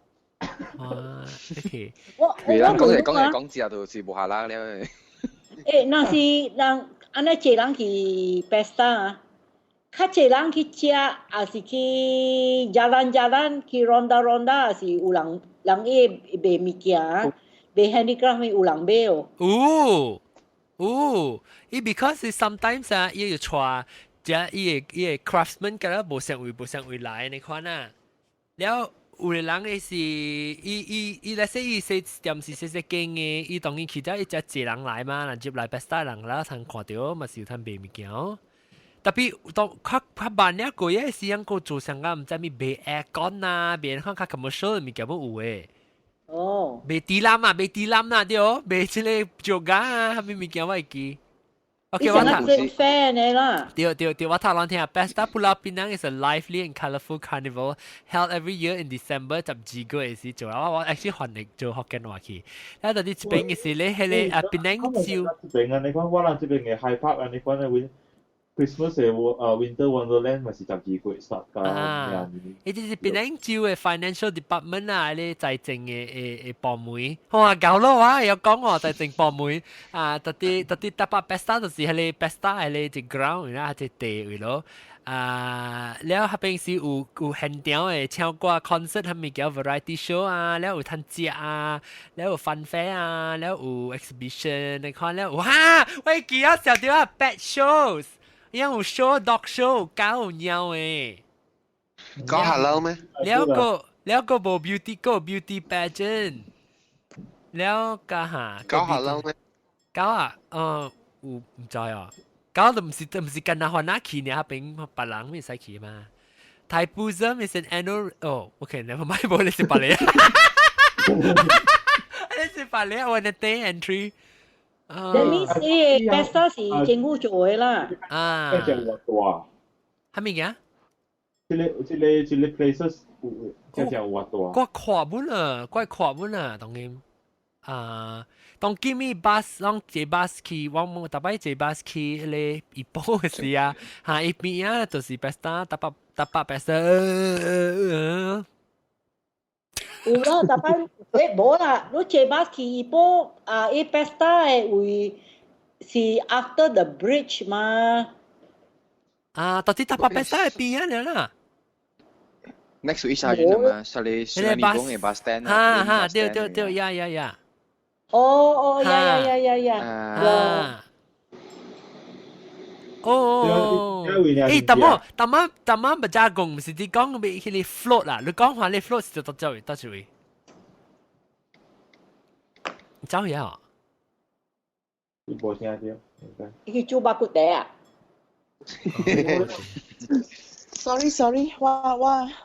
啊，OK。我我講嚟講嚟講之後就是無 halal 了。欸，若是人按呢濟人去 pesta 啊，較濟人去食，抑是去 jalan jalan 去 ronda ronda，抑是有人人伊賣物件，賣 handicraft 有人買哦。有有，伊 because sometimes 啊，伊會帶，這伊個 craftsman 敢若無相位無相位來呢款啊，了。有的人的是，伊伊伊來說伊說店是細細間的，伊當然去到伊遮濟人來嘛，人接來 pesta 人啦，通看著嘛是有通賣物件。特別當較較慢了過個時間，閣做上個毋知咩賣 aircon 啊，賣看較 commercial 的物件攏有的。哦。賣豬腩啊，賣豬腩啊，對，賣這個酒家啊，啥物物件我會記。OK，我讀 fair 的啦。對對對，我頭先聽 Pesta Pulau Pinang is a lively and colourful carnival held every year in December 12月時做。我 actually 翻譯做福建話去。แล้ว到底這邊嘅是咧，彼個啊檳城州。這邊啊，你看我人這邊嘅 High Park 啊，你看那 win Christmas 嘅Winter Wonderland 咪是12月 start 㗎。啊，伊就是檳城州嘅 financial department 啊，咧財政嘅部門。哇，搞咯啊，有講喎財政部門啊，特別特別搭把 Pesta 就是彼個 Pesta 彼個一 ground，然後一地位咯。啊，了彼邊是有現場的唱歌 concert，啥物叫 variety show 啊，了有通食啊，了有 fun fair 啊，了有 exhibition，你看了，哇，我記得小到啊 pet shows。因有 show dog show 狗貓的。講 halal 咩？了個了個無 beauty 個 beauty pageant，了個哈。講 halal 咩？狗啊，有毋知啊，狗都毋是干那番仔去呢，彼邊別人會使去嘛。Thaipusam is an annual 哦，OK，never mind，無你是別個，你是別個，我的 day entry。 That means 伊個 pesta 是政府做的啦。啊。這隻活大。啥物件？這個 places 有這隻活大。我看本啊，我看本啊，當然。啊，當今伊 bus 攏坐 bus 去，我冇逐擺坐 bus 去彼個怡保的時啊，哈伊邊啊就是 pesta，搭百搭百 pesta。有啦，逐擺欸無啦，你坐 bus 去怡保啊，伊 pesta 的位是 after the bridge 嘛。啊，到底搭百 pesta 的邊啊啦？ Next to 伊沙園啊嘛，沙里沙里講嘅 bus stand 哈哈，對對對，呀呀呀。哦哦，呀呀呀呀呀！啊。哦，欸，淡仔淡仔淡仔毋才講，毋是你講欲彼個 float 啦，你講話你 float 是佗佗位，佗一位？走去啊？你無聽著，應該。伊去煮肉骨茶啊？ Sorry sorry，我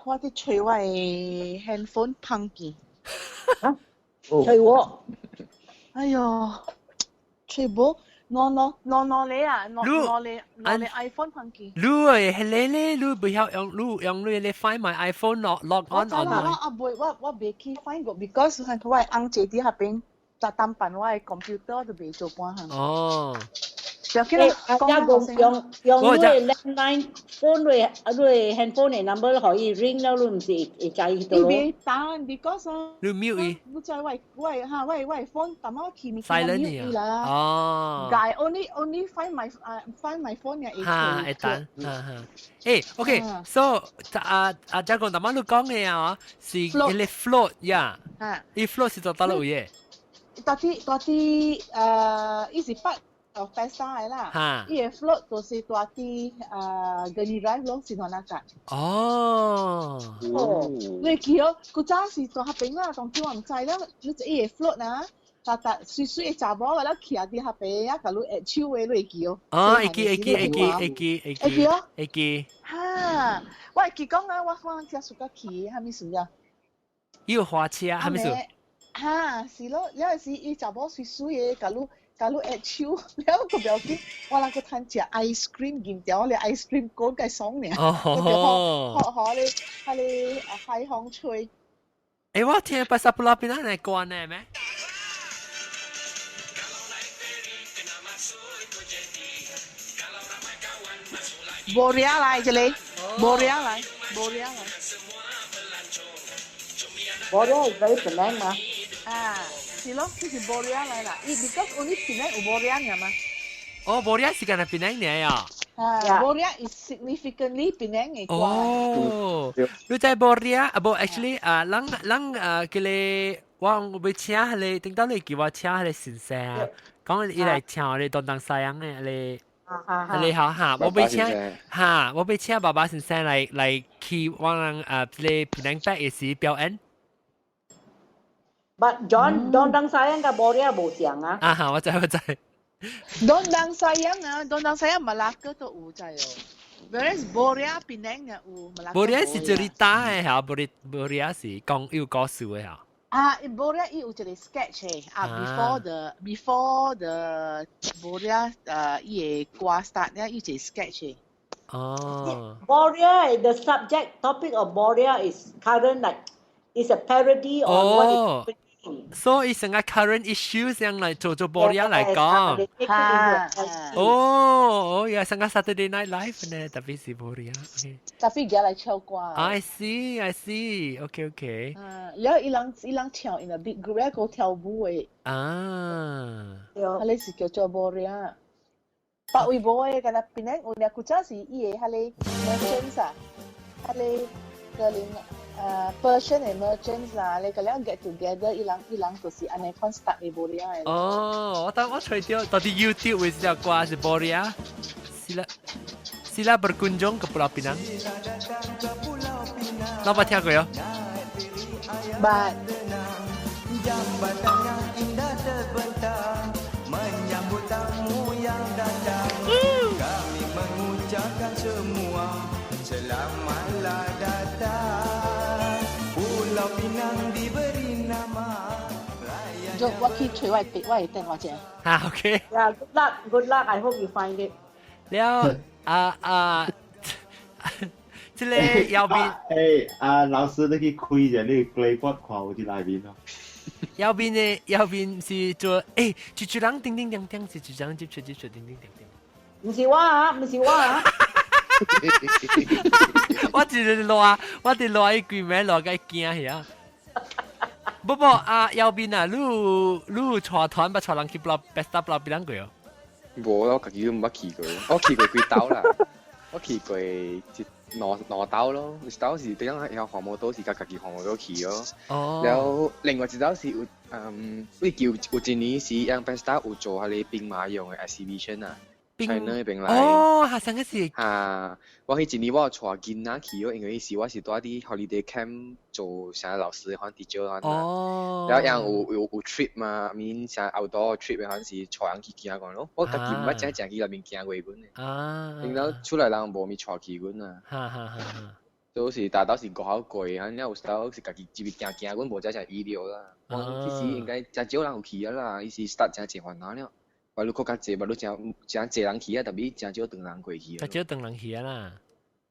佇揣我的 handphone 碰見。啊？揣我？哎喲，揣無，攞攞攞攞你啊，攞攞你攞你 iPhone 碰見。你誒，彼個咧，你袂曉用，你用你咧 find my iPhone log on online。我啊袂，我袂去 find 過，because 我的翁坐佇彼邊，就單辦我的 computer 就袂做半項。哦。就叫你啊，用用用你的 landline phone 你你 handphone 的 number 可以 ring 了，你毋是會知伊伊袂彈，because 啊，你 mute 伊。你知我我哈我我 phone，淡仔去物件 silent 伊啦。哦。 I only find my phone 也會哈，會彈，哈哈。欸，OK，so 啊啊，才講淡仔你講的啊，是彼個 float 呀，伊 float 是做佗落位的？佇佇佇伊是 part of pesta 的啦，伊的 float 就是佇Gurney Drive 咯，是哪個？哦，哦，你記哦，古早是佇彼邊啦，當初我毋知啦，你伊的 float 啊，達達水水的查某個了，徛佇遐邊啊，共你握手的，你會記哦？哦，會記會記會記會記會記哦，會記。哈，我會記講啊，我看遮暑假去，啥物事啊？伊有花車，啥物事？哈，是咯，了時伊查某水水的，共你共你握手，了個不要緊，我人閣趁食 ice cream，銀條咧 ice cream 講計爽爾。哦，好好咧，彼个海風吹。欸，我聽 Pesta Pulau Pinang 來關的咩？ Boria 來這裡，Boria 來，Boria 來。 Boria is very Penang 嘛。啊，是咯，這是 Boria 來啦。伊 because only Penang 有 Boria 爾嘛。哦，Boria 是干焦檳城爾啊。啊，Boria is significantly Penang 的歌。哦，你知 Boria 啊？無，actually 啊，咱咱啊，叫個我欲請彼个，頂當你叫我請彼個先生啊，講伊來唱彼個 Dondang Sayang 的彼個。你好哈，我欲請哈，我欲請爸爸先生來來去我人啊，這個 Penang Back 的時表演。 But John Dondang Sayang 佮 Boria 無像啊。啊哈，我知我知。 Dondang Sayang 啊，Dondang Sayang 馬拉克都有在哦。Whereas Boria Penang 呢有馬拉克。 Boria 是cerita 的嚇，Boria Boria 是講有故事的嚇。啊，Boria 伊有一個 sketch 的啊，before the Boria 伊個歌 start 咧，有一個 sketch 的。哦。 Boria the subject topic of Boria is current like is a parody on what is 所以成個 current issue 上來做做 Boria 來講。哦，哦，呀，成個 Saturday Night Live 呢，tapi 是 Boria。 tapi 佢來唱歌。 I see, I see. OK, OK. 啊，然後伊人伊人跳 in a big group，一個跳舞的。啊。彼个是叫做 Boria。別位無的，干焦檳城有爾古早是伊的彼个 merchants 啊，彼个可能Persian 的 merchants 啊，你個了 get together，伊人伊人就是按呢款 start 的 Boria 的。哦，我當我揣著到底 YouTube 為這條歌是 Boria。Sila sila berkunjung ke Pulau Pinang。老捌聽過哦？捌。 Jambatan yang indah terbentang menyambut tamu yang datang. Kami mengucapkan semua selamatlah datang. Pulau Pinang diberi nama. 就我去揣我的我的電話者。啊，OK。 Yeah, good luck, good luck. I hope you find it. 了啊啊，這個右邊。誒，啊，老師你去開一下你 Claypot 看有佇內面咯。右邊的右邊是做誒，一一人叮叮當當，是一人接出接出叮叮當當。毋是我啊，毋是我啊。我一日熱，我佇熱伊規暝熱甲驚遐。不不啊，右邊啊，你有你有帶團捌帶人去 Pulau Pesta Pulau Pinang 過哦？無，我家己都毋捌去過，我去過幾兜啦，我去過一兩兩兜咯，一兜是點樣會曉看摩托是共家己看摩托去咯。哦。了另外一兜是有嗯，為叫有一年是讓 Pesta 有做彼個兵馬俑的 exhibition 啊。China 彼邊來。哦，哈，上個是。哈，我彼一年我有帶囡仔去咯，因為彼時我是蹛佇 holiday camp 做啥老師款 teacher 款。哦。了樣有有有 trip 嘛，免啥 outdoor trip 的款是帶人去行看咯。我家己毋捌真正去內面行過阮的。然後厝內人無物帶去阮啊。哈哈哈哈。都是大兜是五口過，反正有時候是家己一邊行行，阮無真正醫療啦。我其實應該誠少人有去啊啦，伊是 start 誠濟煩惱了。嘛你閣較濟，嘛你誠誠濟人去啊，tapi 誠少唐人過去。較少唐人去啊啦。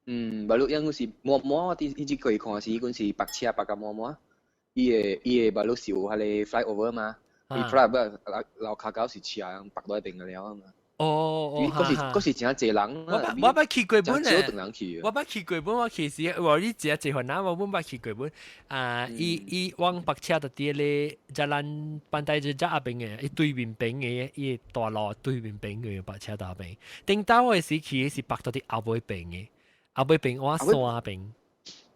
嗯，嘛你因為是滿滿，我佇伊這過去看時，阮是白車白甲滿滿。伊的伊的嘛你是有彼个 flyover 嘛？伊 flyover 樓跤狗是車白落彼邊個了啊嘛。哦哦，閣是閣是誠濟人。我捌我捌去過本咧。少唐人去。我捌去過本，我其實我你誠濟番啊，我本捌去過本。啊，伊伊往白車就佇咧 Jalan Pantai Jejak 仔邊的，伊對面邊的，伊大路對面邊的白車大邊。頂兜的時去是白到佇後尾邊的，後尾邊往山邊。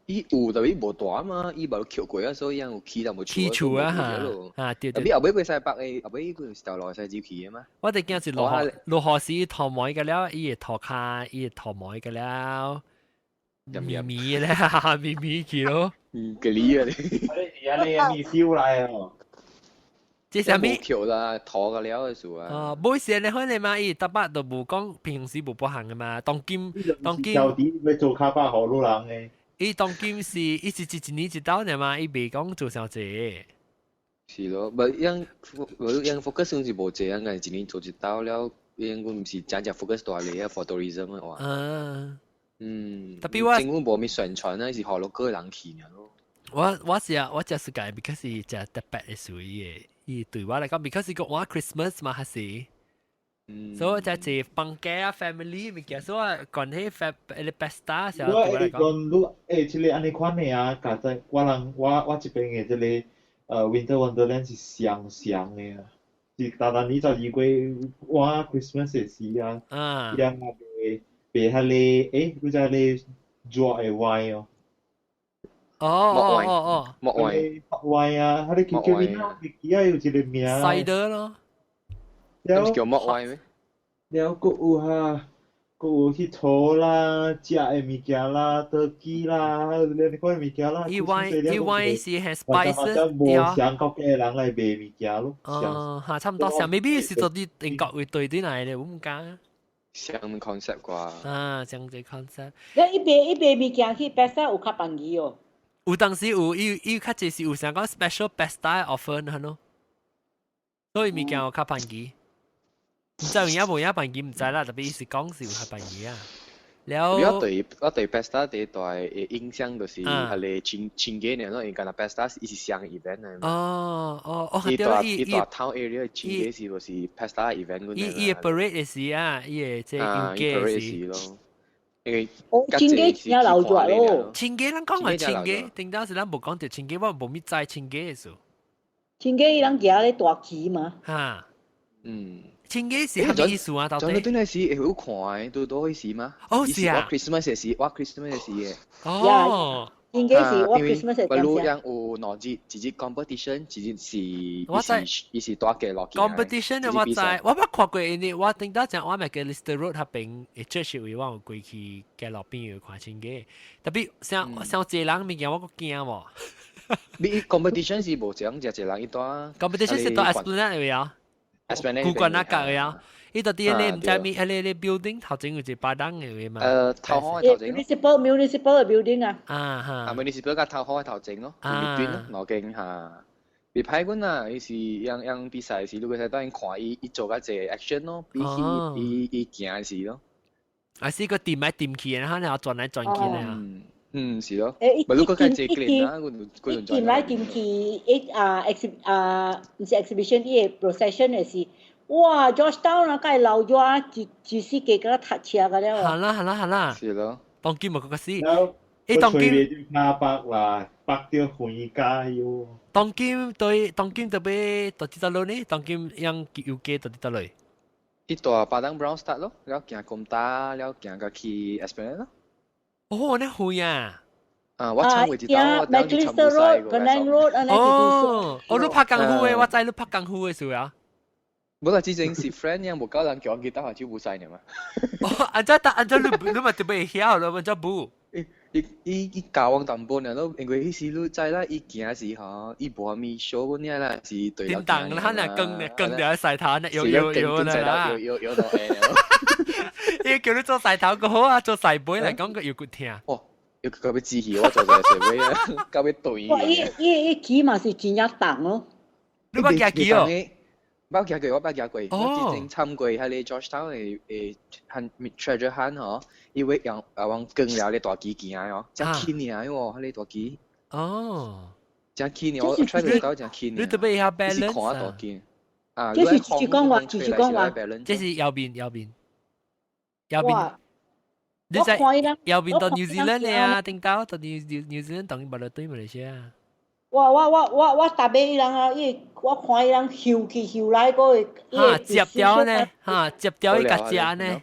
伊有，tapi 無大嘛，伊無橋過啊，所以有起但無起厝啊嚇，啊對對。 tapi 後尾會使北的，後尾佢是條路會使入去的嘛。我哋驚是落雨落雨時塗毛個了，伊會塗跤，伊會塗毛個了，咪咪咧，咪咪去咯。嗯，吉利啊你。你而家你咪燒來哦。這啥物？橋啦，拖個了嘅數啊。哦，冇事你開你嘛，伊特別都無講平時無保行嘅嘛，當今當今。就啲要做卡巴河路人嘅。伊當今是伊是一年一道爾嘛，伊未講做啥濟。是咯，無樣無樣 focus 是無濟，應該一年做一道了，應該毋是真正 focus 大力啊，for tourism 嘅話。啊。嗯。特別我政府無咩宣傳啊，是予落個人去爾咯。我是啊，我就是講，because 是真特別嘅屬於嘅，伊對我來講，because 是個我 Christmas 嘛，還是。所以我就係放假啊，family 物件，所以我講起 fam 你 pesta 時候，我會講你這個按呢款的啊，共在我人我我這邊的這個Winter Wonderland 是雙雙的啊，是逐逐年12月我 Christmas 的時啊，伊人嘛賣賣彼個你知彼個熱的 wine 哦。哦哦哦哦，木 wine wine 啊，彼個叫叫咩啊？記啊有一個名。 cider 咯。了叫木 wine 咩？了，閣有哈，閣有去塗啦，食的物件啦，桌機啦，你款物件啦。伊 wine 伊 wine 是係 spices，無相國嘅人來賣物件咯。哦，嚇，差唔多，上 maybe 是做啲英國會對啲嚟嘅，我唔敢。相 concept 啩。啊，相這 concept。你一邊一邊物件去 pesta 有較便宜哦。有當時有伊伊較濟是有啥講 special pesta offer 係咯，所以物件有較便宜。毋知有影無影便宜毋知啦，特別伊是講是有較便宜啊。了，我對 Pesta 第大的印象就是彼个清清潔呢，因為敢若 Pesta 伊是雙 event 來嘛。哦哦哦，伊大伊大 town area 清潔是無是 Pesta event。伊伊 parade 的時啊，伊的這遊街時咯。因為清潔真鬧熱咯。清潔咱講係清潔，頂當時咱無講著清潔，我無咪知清潔的事。清潔伊人行咧大旗嘛。哈。嗯。清潔是啥物意思啊？到底？對那時會好看的，拄拄彼時嗎？哦，是啊。我 Christmas 的時，我 Christmas 的時的。哦。應該是我 Christmas 的我路樣有兩日，一日 competition，一日是，我知，伊是大家落去。 competition 我知，我捌看過𪜶的，我頂當講我 Macalister Road 彼邊，這是位我有過去街路邊有看清潔，特別像像濟人物件我閣驚無。你 competition 是無講，誠濟人伊蹛。 competition 是蹛 Esplanade 位啊。 Esplanade 古關那角的啊，伊到底咧毋知咪，彼個 building 頭前有一個巴當的位嘛？頭行的頭前。 Municipal building 啊。啊哈。啊，municipal 佮頭行的頭前咯，對咯，兩間哈。別歹阮啊，伊是樣樣比賽時，你會使當看伊伊做較濟 action 咯，比起伊伊行時咯。啊，是個掂來掂去，然後然後轉來轉去咧。嗯，是咯。誒，唔，如果較濟 clean 啊，伊掂來掂去，伊啊 ex 啊，毋是 exhibition，伊個 procession 的是，哇，Georgetown 啊，該鬧熱，一一時間敢若塞車個了。好啦好啦好啦。是咯。當今嘛閣較死。伊當今卡北啦，北到回家喲。當今對當今特別到佇佗落呢？當今樣遊街到佇佗落？伊蹛 Padang Brown start 咯，了行 Komtar，了行到去 Esplanade 咯。哦，你遠啊！啊，我參過一道，我當時全部 Road、 Penang Road 按呢哦，哦，你拍功夫的，我知你拍功夫的事啊。無啦，之前是 friend 樣，無夠人叫我記得下就無使呢嘛。哦，按怎按怎你你嘛特別會曉咯，按怎無？伊伊伊教我淡薄爾咯，因為彼時你知啦，伊行時吼，伊無啥物 show 阮爾啦，是對叮當啦，那跟跟著洗頭，那搖搖搖啦，搖搖搖到下。伊叫你做洗頭閣好啊，做洗背來講閣又骨疼。哦，又到尾支氣，我做做洗尾啊，到尾對。哇！伊伊伊旗嘛是真正重咯。你捌行旗哦？捌行過，我捌行過。我之前參過彼个 Georgetown 的的 hunt treasure hunt 吼，伊會用啊往扛了咧大旗行哦，真輕爾喎，彼个大旗。哦。真輕爾，我 try 袂到真輕爾。你特別會曉 balance 啊？大旗。啊，這是浙江話，浙江話。這是右邊，右邊，右邊。你在右邊到 New Zealand 咧啊？頂到到 New Zealand 當然無得對馬來西亞。我我我我我逐擺伊人啊，伊我看伊人游去游來個，哈接掉呢，哈接掉伊個食呢。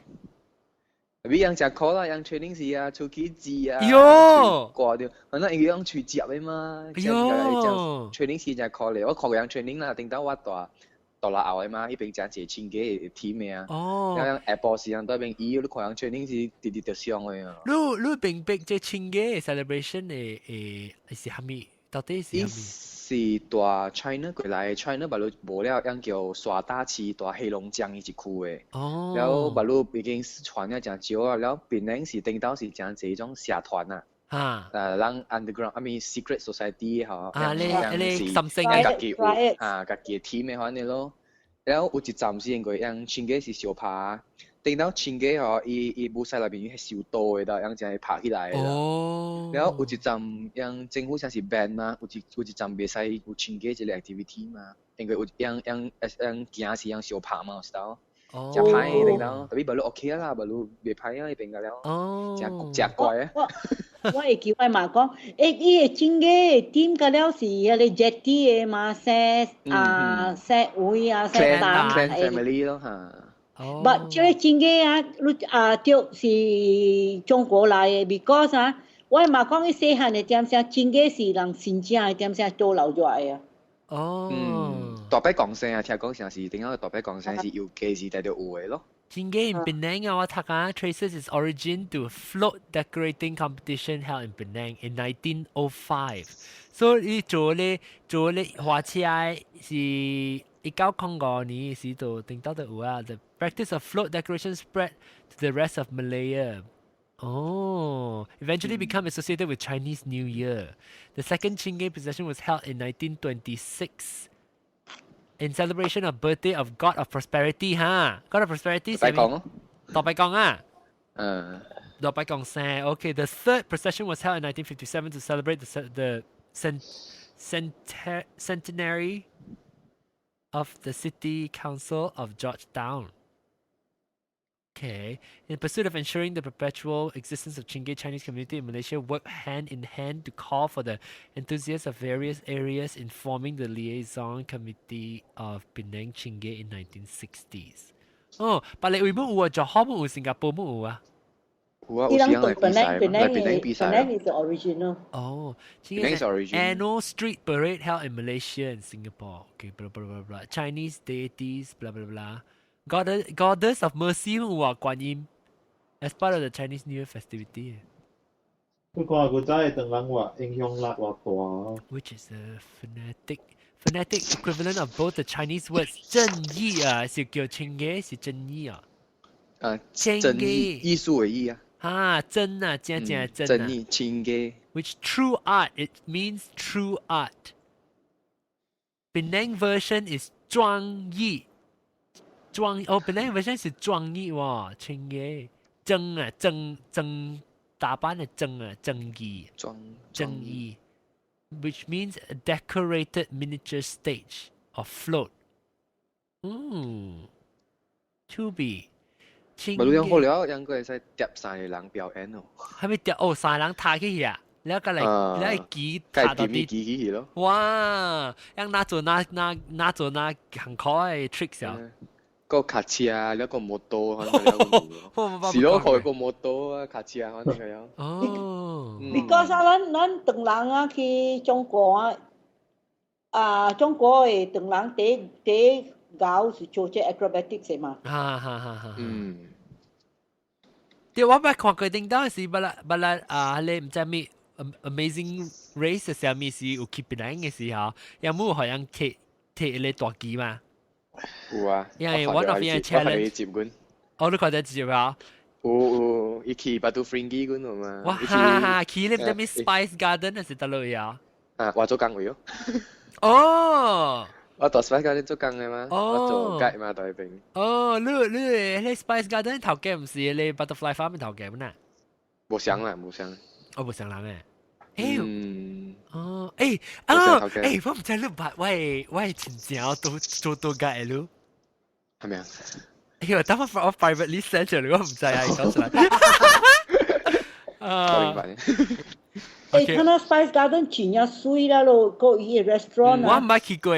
比人食苦啦，人 training 時啊，出去治啊，喲，掛掉，反正伊用喙接的嘛。喲，training 時真苦咧，我看過人 training 啦，頂到我蹛蹛落後的嘛，彼邊真濟清潔的 team 的啊。哦。然後下晡時陣對邊伊，你看人 training 是直直著傷的啊。你你明白這清潔 celebration 的的是啥物？到底是伊是蹛 China 過來，China 捌你無了，樣叫沙打市蹛黑龍江伊一區的。了捌你已經傳了誠少啊，了檳城是頂到是誠濟種社團啊。人 underground，I mean secret society 吼。啊，你你心聲啊，家己有啊，家己的 team 的款的咯。了有一站是因為樣親家是相拍，頂到親家吼，伊伊武賽內面係收刀的啦，樣才會拍起來的啦。了有一站樣政府才是 ban 嘛，有一有一站袂使有親家這個 activity 嘛，因為有樣樣樣驚是樣相拍嘛，有時候。誠歹頂到，特別無你 OK 啦，無你袂歹啊，伊變個了。誠誠怪啊！我我會記我媽講，欸，伊個真個點個了是彼個 jetty 的嘛，姓啊姓位啊，姓單。Clan family 咯嚇。 But 這個真個啊，你啊對是中國來的，because 啊，我媽講伊細漢的點聲，真個是人新正的點聲都留落來啊。大伯講聲啊，聽講成是點解大伯講聲是有家是帶著有的咯。 Chingay in Penang 啊，我讀啊，traces its origin to float decorating competition held in Penang in 1905。所以伊做咧做咧花車是1905年時就頂到就有啊。The practice of float decoration spread to the rest of Malaya. Oh, eventually become associated with Chinese New Year. The second Chingay procession was held in 1926 in celebration of birthday of God of Prosperity 哈，God of Prosperity 大伯公咯，大伯公啊，大伯公生。Okay, the third procession was held in 1957 to celebrate the centenary of the City Council of Georgetown. Okay. In pursuit of ensuring the perpetual existence of Chingay, Chinese community in Malaysia worked hand in hand to call for the enthusiasts of various areas in forming the liaison committee of Penang Chingay in 1960s. 哦，別你會冇有啊？就可冇有新加坡冇有啊？有啊，有時人來比賽嘛，來檳城比賽。 Penang is the original. 哦，Penang is original. Annual street parade held in Malaysia and Singapore. Okay, blah blah blah blah. Chinese deities, blah blah blah. Goddess of Mercy 有啊，觀音，as part of the Chinese New Year festivity. 不過古早的唐人話影響力偌大。 Which is a phonetic equivalent of both the Chinese words 正義啊，是叫清嘅，是正義啊。啊，正義藝術的藝啊。啊，真啊，正正真啊。正義清嘅。 Which true art? It means true art. Penang version is 莊義。莊哦，Penang version 是莊義喎，清嘅正啊，正正打扮的正啊，正義。莊正義，which means a decorated miniature stage or float. 嗯，to be。無你樣好了，應該會使疊三個人表演哦。係咪疊哦？三個人踏起去啊？你個嚟，你個機踏到啲機起咯。哇！樣拿做拿拿拿做拿很可愛 tricks 啊！個卡車啊，兩個摩托，是咯，開個摩托啊，卡車啊，反正係樣。你講啥？咱咱唐人啊去中國啊，啊中國的唐人第第搞是做這 acrobatics 嘛。哈哈哈哈。對，我捌看過頂到是捌啦捌啦啊，你毋知咩 Amazing Race 啥物是有去檳城的時候，有冇好像貼貼個大旗嘛？有啊，因為 one of the challenge。哦，你看到接啊？有有，伊去 Batu Ferringhi 嗰度嘛。哇哈哈，去你毋知咩 Spice Garden 還是佗落啊？啊，我做工位哦。我到 Spice Garden 做工的嘛，我做 guide 嘛，在邊。哦，你你你 Spice Garden 頭家毋是你 Butterfly Farm 頭家嘛？無相啦，無相。哦，無相人誒。欸，哦，欸，啊，欸，我毋知你捌，我親情都做多 guide 你。係咪啊？哎呦，等我我 privately send 出嚟，我毋知啊，講出來。啊，明白。欸，看到 Spice Garden 真正媠啦咯，個伊個 restaurant 啊。我毋捌去過。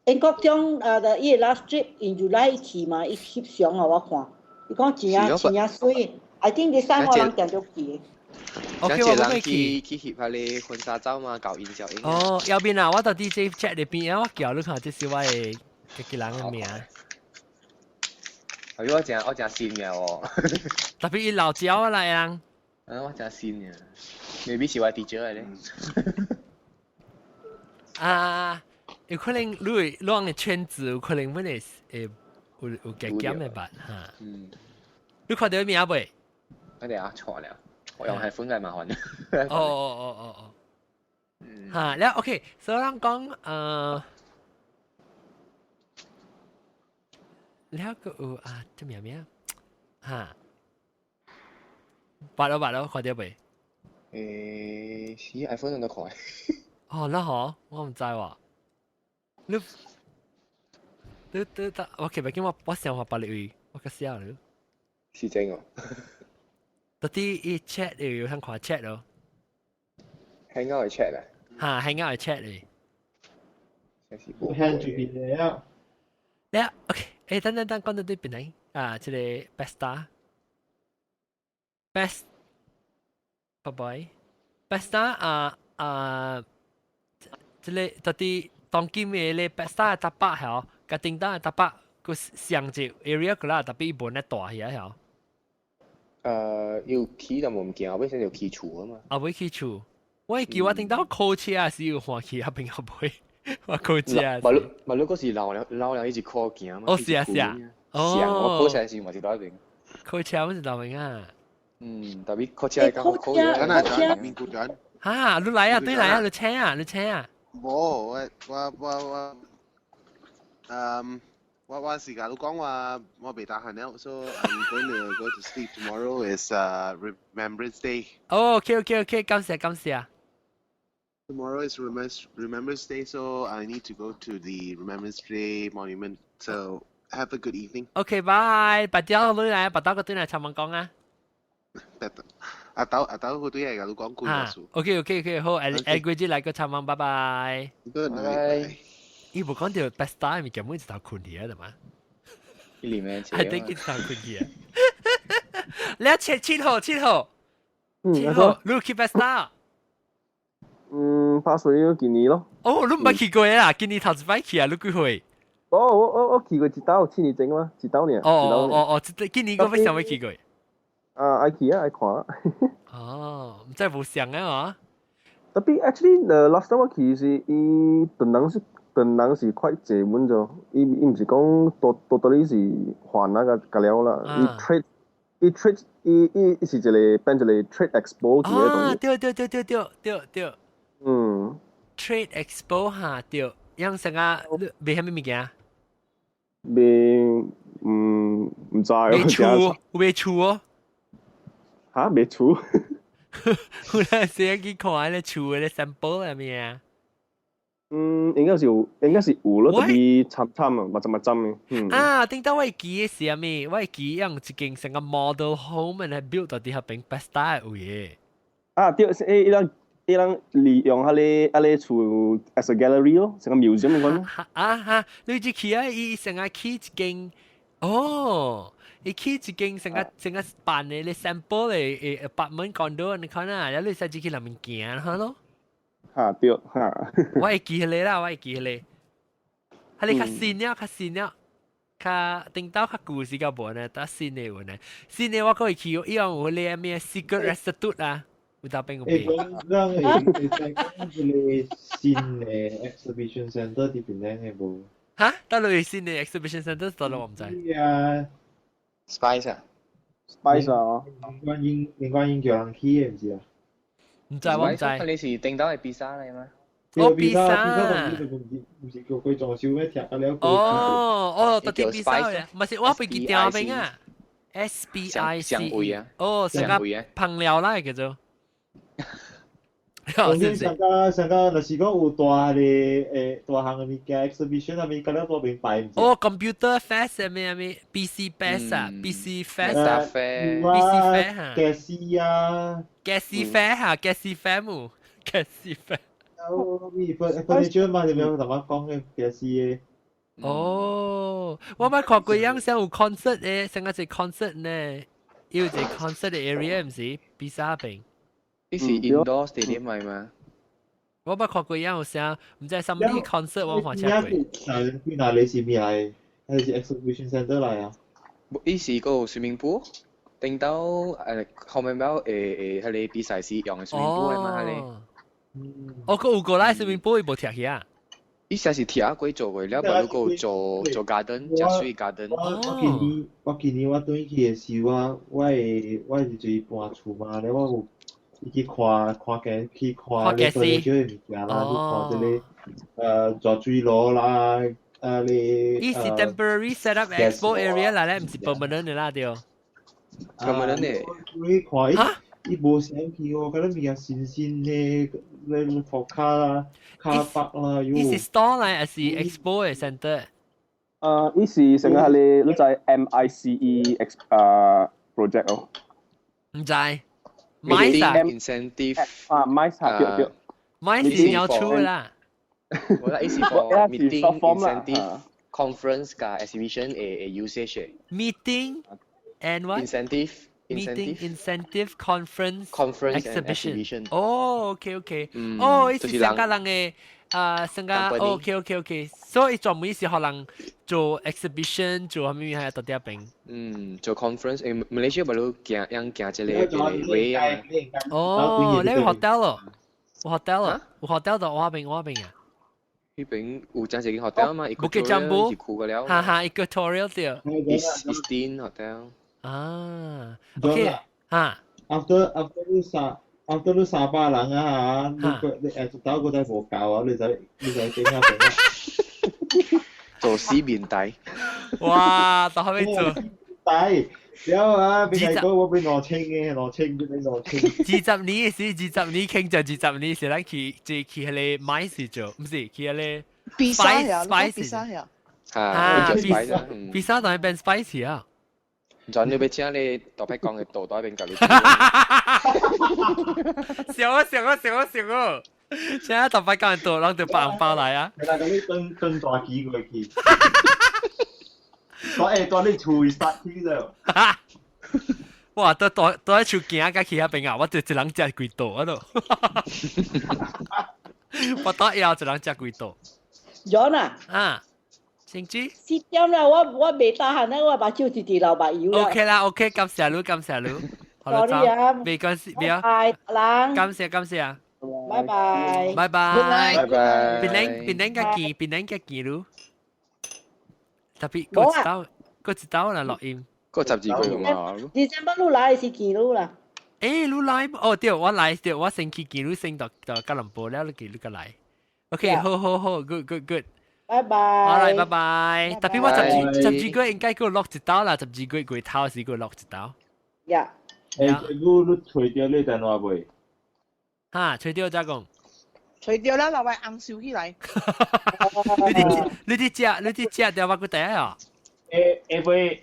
英國將啊，伊個 last trip in July 去嘛，伊翕相予我看，伊講真正真正媠。I think 你三個人定著去。 OK，我人去去翕下你婚紗照嘛，搞音效音。哦，右邊啊，我到 DJ chat 裏邊啊，我叫你看，這是我的家己人的名。哎呦，我真我真新嘅哦。特別伊老招來人。啊，我真新嘅，maybe 是我 teacher 嚟咧。啊，有可能你啷嘅圈子有可能本嚟有加減嘅吧嚇。你看到名未？我哋啊錯了，我用係款係麻煩。哦哦哦哦哦。嚇，了 OK，所以咱講了個有啊，這名咩嚇？捌咯捌咯，看到未？是 iPhone 用得快。哦，那好，我毋知喎。你你你，我其實我想法別位，我個寫了。是真哦。到底伊 chat 又有通看 chat 咯？ Hangout 嘅 chat 啊？嚇，Hangout 嘅 chat 嚟。聽住邊嘅啊？你 OK，等等等，講到對邊嚟？啊，這個 best star，best，拜拜，best star 啊啊，這個到底當今嘅咧 best star 搭北係甲叮當嘅搭北個上一 area 個啦，特別伊無咧大起啊，要起就冇唔見，後尾先要起厝啊嘛。後尾起厝，我會記我頂到考車時有看起，後邊後尾我考車。馬路馬路嗰時老了老了一直考行嘛。哦，是啊是啊。哦。我考車時嘛是到一邊。考車我是到邊啊？嗯，特別考車係講考車。真係真，面顧準。嚇！你來啊，對來啊，你車啊，你車啊。冇，我時間都講話我未得閒了，so I'm going to go to sleep. Tomorrow is Remembrance Day. 哦，OK，感謝感謝。 Tomorrow is Remembrance Day, so I need to go to the Remembrance Day monument. So have a good evening. OK，拜，白雕女來，白刀個對來插問講啊。阿豆阿豆個對嚟㗎，你講句話數。 OK，好，誒誒，季節來個插問，拜拜。 Good night. 伊無講到 best time 物件，每一頭困去啊，對嘛？一年咩？係得一頭困去啊！你7號7號7號，你去 best time？嗯，拍水今年咯。哦，你毋捌去過啦？今年頭一擺去啊？你幾歲？哦，我去過一道，7年前嘛，一道爾。哦哦哦哦，今年我欲想欲去過。啊，愛去啊，愛看。哦，毋知無相啊？特別 actually the last time 我去是伊頓人是頓人是快濟滿咗，伊毋是講多多到底是還那個個了啦，伊 trade 伊 trade 伊是一個變一個 trade expo 去嘅啊，對對對對對對對。Trade expo 哈對，樣成啊，賣啥物物件？賣毋知。賣厝，賣厝哦。嚇，賣厝？有陣時去看迄個厝的 sample 係咪啊？嗯，應該是有，應該是有咯，特別慘慘啊，密針密針嘅。啊，頂到我會記的是啥物？我會記用一間成個 model home 來 build 到佇彼邊 Pesta 的位的。啊，對，伊人伊人利用彼個厝 as a gallery 咯，成個 museum 咁咯。啊哈，你只去啊？伊成個起一間，哦，伊起一間成個辦的咧 sample 的 apartment condo，你看啊，然後你使入去內面行哈咯。嚇對嚇。我會記彼個啦，我會記彼個。彼個較新了，較新了，較頂到較舊時較無呢，但新的有呢。新的我閣會去，伊有彼個咩 secret restaurant 啊，有當邊有欸，講咱會使講一個新的 exhibition center 佇檳城的無？哈？佗落新的 exhibition center 佗落我毋知。啊，Spice 啊，Spice 啊，林冠英叫人起的，毋是啊？毋知我毋知。你是頂到的比薩嚟嗎？哦，比薩，毋是叫佢裝修咩？拆了。哦哦，特別比薩嘅，毋是我飛機訂邊啊，SPIC 啊，哦，成個烹料啦叫做。當然上個上個，若是講有大个大項的物件 exhibition 啊，物件了多邊擺。哦，computer fest 咩咩，PC fest 啊，PC fest 啊，PC fest 嚇。家私啊。家私 fair 嚇，家私 fair 冇，家私 fair。有咩 furniture 嘛？你咪同我講嘅家私嘅。哦，我捌看過樣像有 concert 嘅，成個是 concert 呢，有一個 concert 的 area 毋是比薩邊。呢是 indoor stadium 嚟嘛？我捌看過樣有啥，毋知啥物 concert 我看車過。邊哪裡是咩嚟？還是 exhibition center 嚟啊？呢是個 swimming pool，頂到後面有彼個比賽時用的 swimming pool 的嘛？彼個。哦，閣有過來 swimming pool 伊無拆去啊？伊成是鐵仔做過了，無如果做做 garden，食水 garden。我今年我轉去的時，我會我是就是搬厝嘛，了我有去看看家去看咧個少的物件啦，去看這個熱水爐啦，啊咧。伊是 temporary set up expo area 啦咧，毋是 permanent 的啦對。 permanent 的。你看伊，伊無啥去哦，嗰啲物件新新的，咧塗跤啦、跤北啦，伊是 store 來，還是 expo 的 center？伊是成個係你你知 MICE X project 哦。毋知。MICE 啊？Incentive 啊，MICE 啊，對對。 MICE 是要出啦。我啦，伊是 for meeting incentive conference 加 exhibition 的 usage。 Meeting and what? Incentive. Meeting incentive conference conference exhibition。哦，OK OK。哦，伊是香港人的啊，香港 OK OK OK。所以專門是予人做 exhibition 做啥物喺到啲邊。嗯，做 conference，馬來西亞咪都行樣行這個這個位啊。哦，你有 hotel 咯？有 hotel 咯？有 hotel 就我邊我邊啊。彼邊有真係間 hotel 嘛？Bukit Jambul 是區個了。哈哈，Equatorial 對。 Eastin Hotel。啊，OK，哈。 After 你300人啊嚇，你個你到個仔無夠啊，你就點啊點啊？做死面底。哇！到後尾做。底，了啊！邊個講我俾2000嘅，兩千俾兩千。二十年是20年傾就二十年是咱去就去彼个 MICE 做，毋是去彼个。比賽呀，比賽呀。啊，比賽當然變 spicy 啊。就你欲請你大伯講的倒在邊共你。笑啊笑啊笑啊笑啊！請大伯講的倒，攏著包紅包來啊！來共你轉轉大機過去。我會蹛你厝殺去了。哇！都蹛蹛喺厝行甲去遐邊啊！我就一人食幾道啊都。我蹛枵一人食幾道。 John 啊！啊！先知。 4點啦，我袂得閒咧，我目睭直直流目油啦。 OK 啦，OK，感謝你，感謝你。好啦， Sorry 啊，沒關係，不要。拜人。感謝感謝啊。拜拜。拜拜。拜拜。檳榔檳榔較見，檳榔較見嚕。特別過一道，過一道啦錄音。過12個月嘛。 December 你來是見你啦。誒，你來哦，對，我來對，我先去見你先到到吉隆坡了，你見你過來。OK，好好好，good good good。拜拜。好啦，拜拜。特別我12月應該閣錄一道啦，12月月頭時閣錄一道。呀。誒，你揣著你電話未？哈，揣著才講。揣著啦，老外紅收起來。你佇食，你佇食掉我個第啊？會會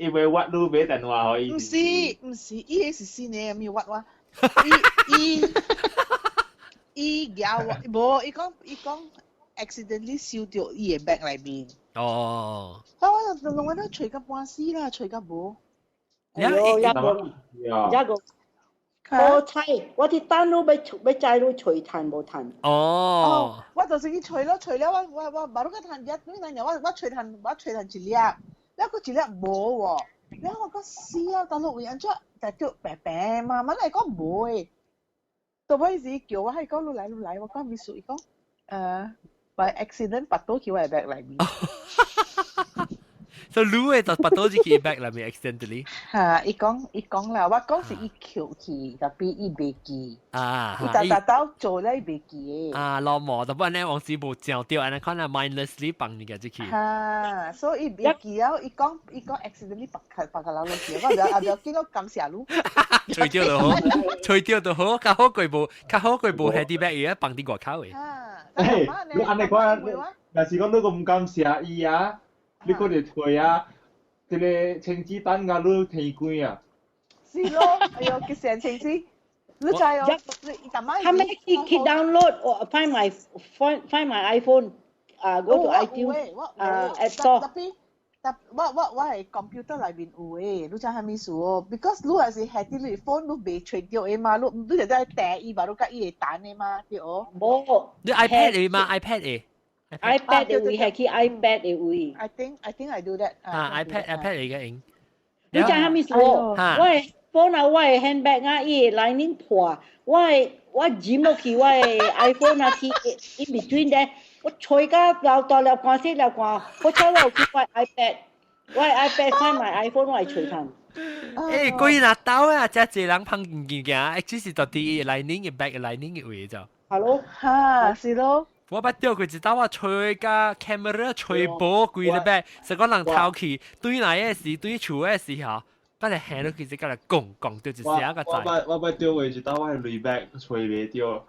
會屈你買電話予伊？毋是毋是，伊彼是新的，毋是屈我。伊伊伊舉我，無伊講 accidentally 收著伊的 bag 內面。哦。我我我都揣甲半死啦，揣甲無。哎喲，一個一個。好彩，我佇等你欲欲載你揣趁無趁。哦。我就是去揣咯，揣了我我我無你個趁一，你那我我揣趁我揣趁一粒，了閣一粒無喎，了我講死啊！當落為按怎就叫白白嘛，嘛來講無的。到尾時叫我係講你來你來，我講咩事？伊講by accident 拔倒去我的 bag 內面。所以你的就拔倒入去 bag 內面 accidentally。嚇！伊講伊講啦，我講是伊抾去，特別伊袂記。啊！伊逐逐兜做咧，伊袂記的。啊，老毛，特別呢，往時無嚼著，按呢款啊 mindlessly 放你個入去。嚇！所以伊袂記啊，伊講伊講 accidentally 拔個拔個落去，我袂啊袂緊，我感謝你。揣著就好，揣著就好，較好過無，較好過無喺啲 bag 伊放佇外口的。嘿，你按呢款，若是講你閣毋感謝伊啊？你閣會揣啊？這个清子等甲你天光啊！是咯，哎喲，幾成清子，你知哦？你逐擺他們去 download 我 find my iPhone 啊，go to iTunes 啊 App Store。特別，特我我係 computer 內面有的，你知啥物事哦？Because 你若是下佇你 phone，你袂揣著的嘛，你你就在訂伊嘛，你佮伊會彈的嘛，對哦？無，你 iPad 的嘛？iPad 的。 iPad 的位係去 iPad 的位。 I think I do that。啊，iPad iPad 嚟嘅用。你知啥物事哦？我的 phone 啊，我的 handbag 啊，伊的 lightning 破，我的我剪落去我的 iPhone 啊，去 in between 咧，我吹甲流大了汗，細了汗，好彩我有去我 iPad，我 iPad find my iPhone 我會吹趁。欸，鬼拿刀啊！遮濟人芳物件，只是到底 lightning 嘅 bag lightning 嘅位就。 Hello，哈，是咯。我捌著過一道，我吹甲 camera 吹無規個 bag，是講人偷去對來的時，對厝的時候，甲來行落去就甲來講講著一聲個我捌我捌著過一道，我的鐳 bag 吹袂著。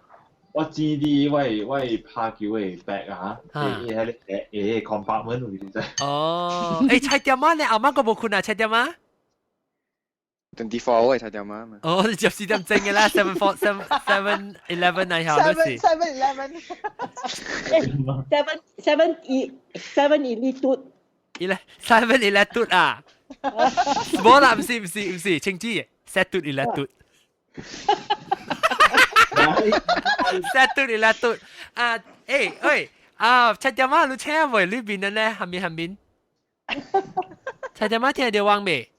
我剪佇我的拍球的 bag 啊，伊喺個 compartment 位置。哦，欸，菜店仔呢？阿媽個無困啊，菜店仔？ 24 hour 菜店仔嘛。哦，你10時點鐘嘅啦，7 4 7 7 11 嚟下都是。 7 11。 Seven seven 一 seven 一嘟。伊咧 seven 一嘟啊！無啦，毋是毋是毋是，清子，set 嘟一嘟。set 嘟一嘟啊！欸喂啊，菜店仔你請未？裏邊的呢？下面下面。菜店仔聽到我未？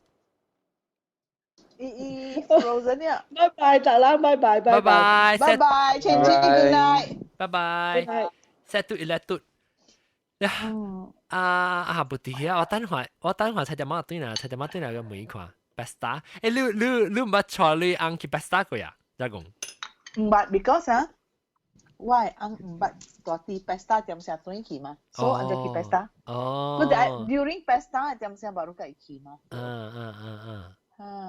伊伊 frozen 了。拜拜，大家拜拜。拜拜。拜拜，千千 good night。拜拜。set 嘟一嘟。呀，啊啊不對啊！我等下我等下菜店仔對啦，菜店仔對啦個每看 Pesta。欸，你你你毋捌帶你翁去 Pesta 過呀？咋講？毋捌，because 啊，我的翁毋捌蹛佇 Pesta 點聲轉去嘛，所以按就去 Pesta。哦。我就 during Pesta 點聲 baru 會去嘛。嗯嗯嗯嗯。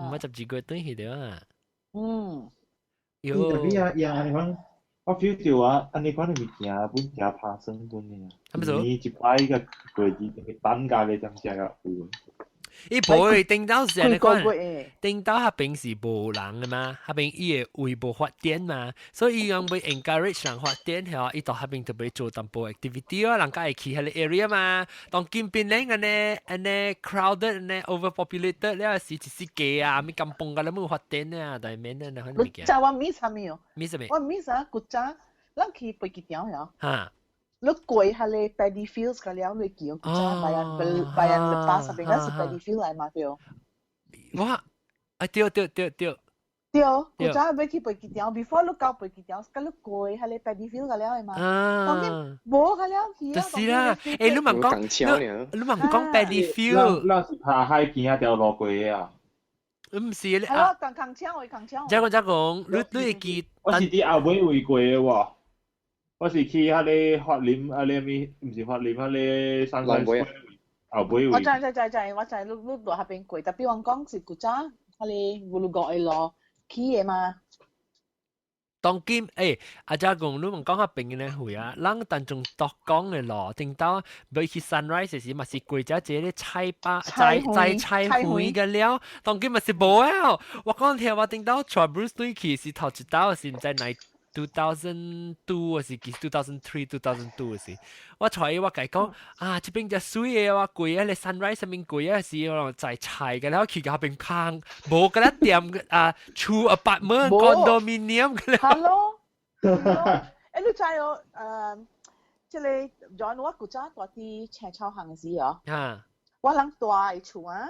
毋捌12個月轉去對啊。嗯。喲。特別啊，呀，你講，我 feel 到啊，按呢款的物件本誠拍算本的啊。你一擺個過節，等價嘅點聲個有。伊無頂到是按呢款，頂到彼邊是無人的嘛，彼邊伊會位無發展嘛，所以伊用欲 encourage 人發展嚇，伊到彼邊特別做淡薄 activity 哦，人家會去彼個 area 嘛。當今檳城按呢按呢 crowded 按呢 overpopulated 了是一時街啊，咪甘榜個咧冇發展啊，但係免啊，那款物件。知我 miss 啥物哦？miss 啥物？我 miss 啊，古早咱去飛機場嚇。哈。你過彼個 paddy fields 個了，你記古早 Bayan Bayan Lepas 那邊是 paddy field 來嘛對？我啊對對對對。對，古早欲去飛機場，before 你到飛機場，佮你過彼個 paddy field 個了的嘛。當然無個了去啊。就是啦，欸，你問講，你問講 paddy field，咱是爬海邊仔條路過的啊。毋是咧啊。共扛槍會扛槍。這講這講，你你會記？我是佇後尾位過的喎。我是去彼個法林啊，個物，毋是法林，彼個山山水後尾位。我知知知知，我知你你佇彼邊過，特別我講是古早，彼個烏魯國的路起的嘛。當今欸，阿姐講你問講彼邊的會啊，咱當中獨江的路，頂到欲去 sunrise 時嘛是過這一个菜巴菜菜菜園個了，當今嘛是無啊。我講聽我頂到帶 Bruce 對去是頭一道是毋知哪 2002 還是 2003 2002 時，我帶伊我共伊講啊，這邊遮媠的，我過啊，個 sunrise 上面過啊時，我在菜個，了去到彼邊空，無個咧店啊，厝 apartment condominium 個。 Hello，欸，你知哦？這個 John 我古早蹛佇青草巷時哦，我人蹛的厝啊。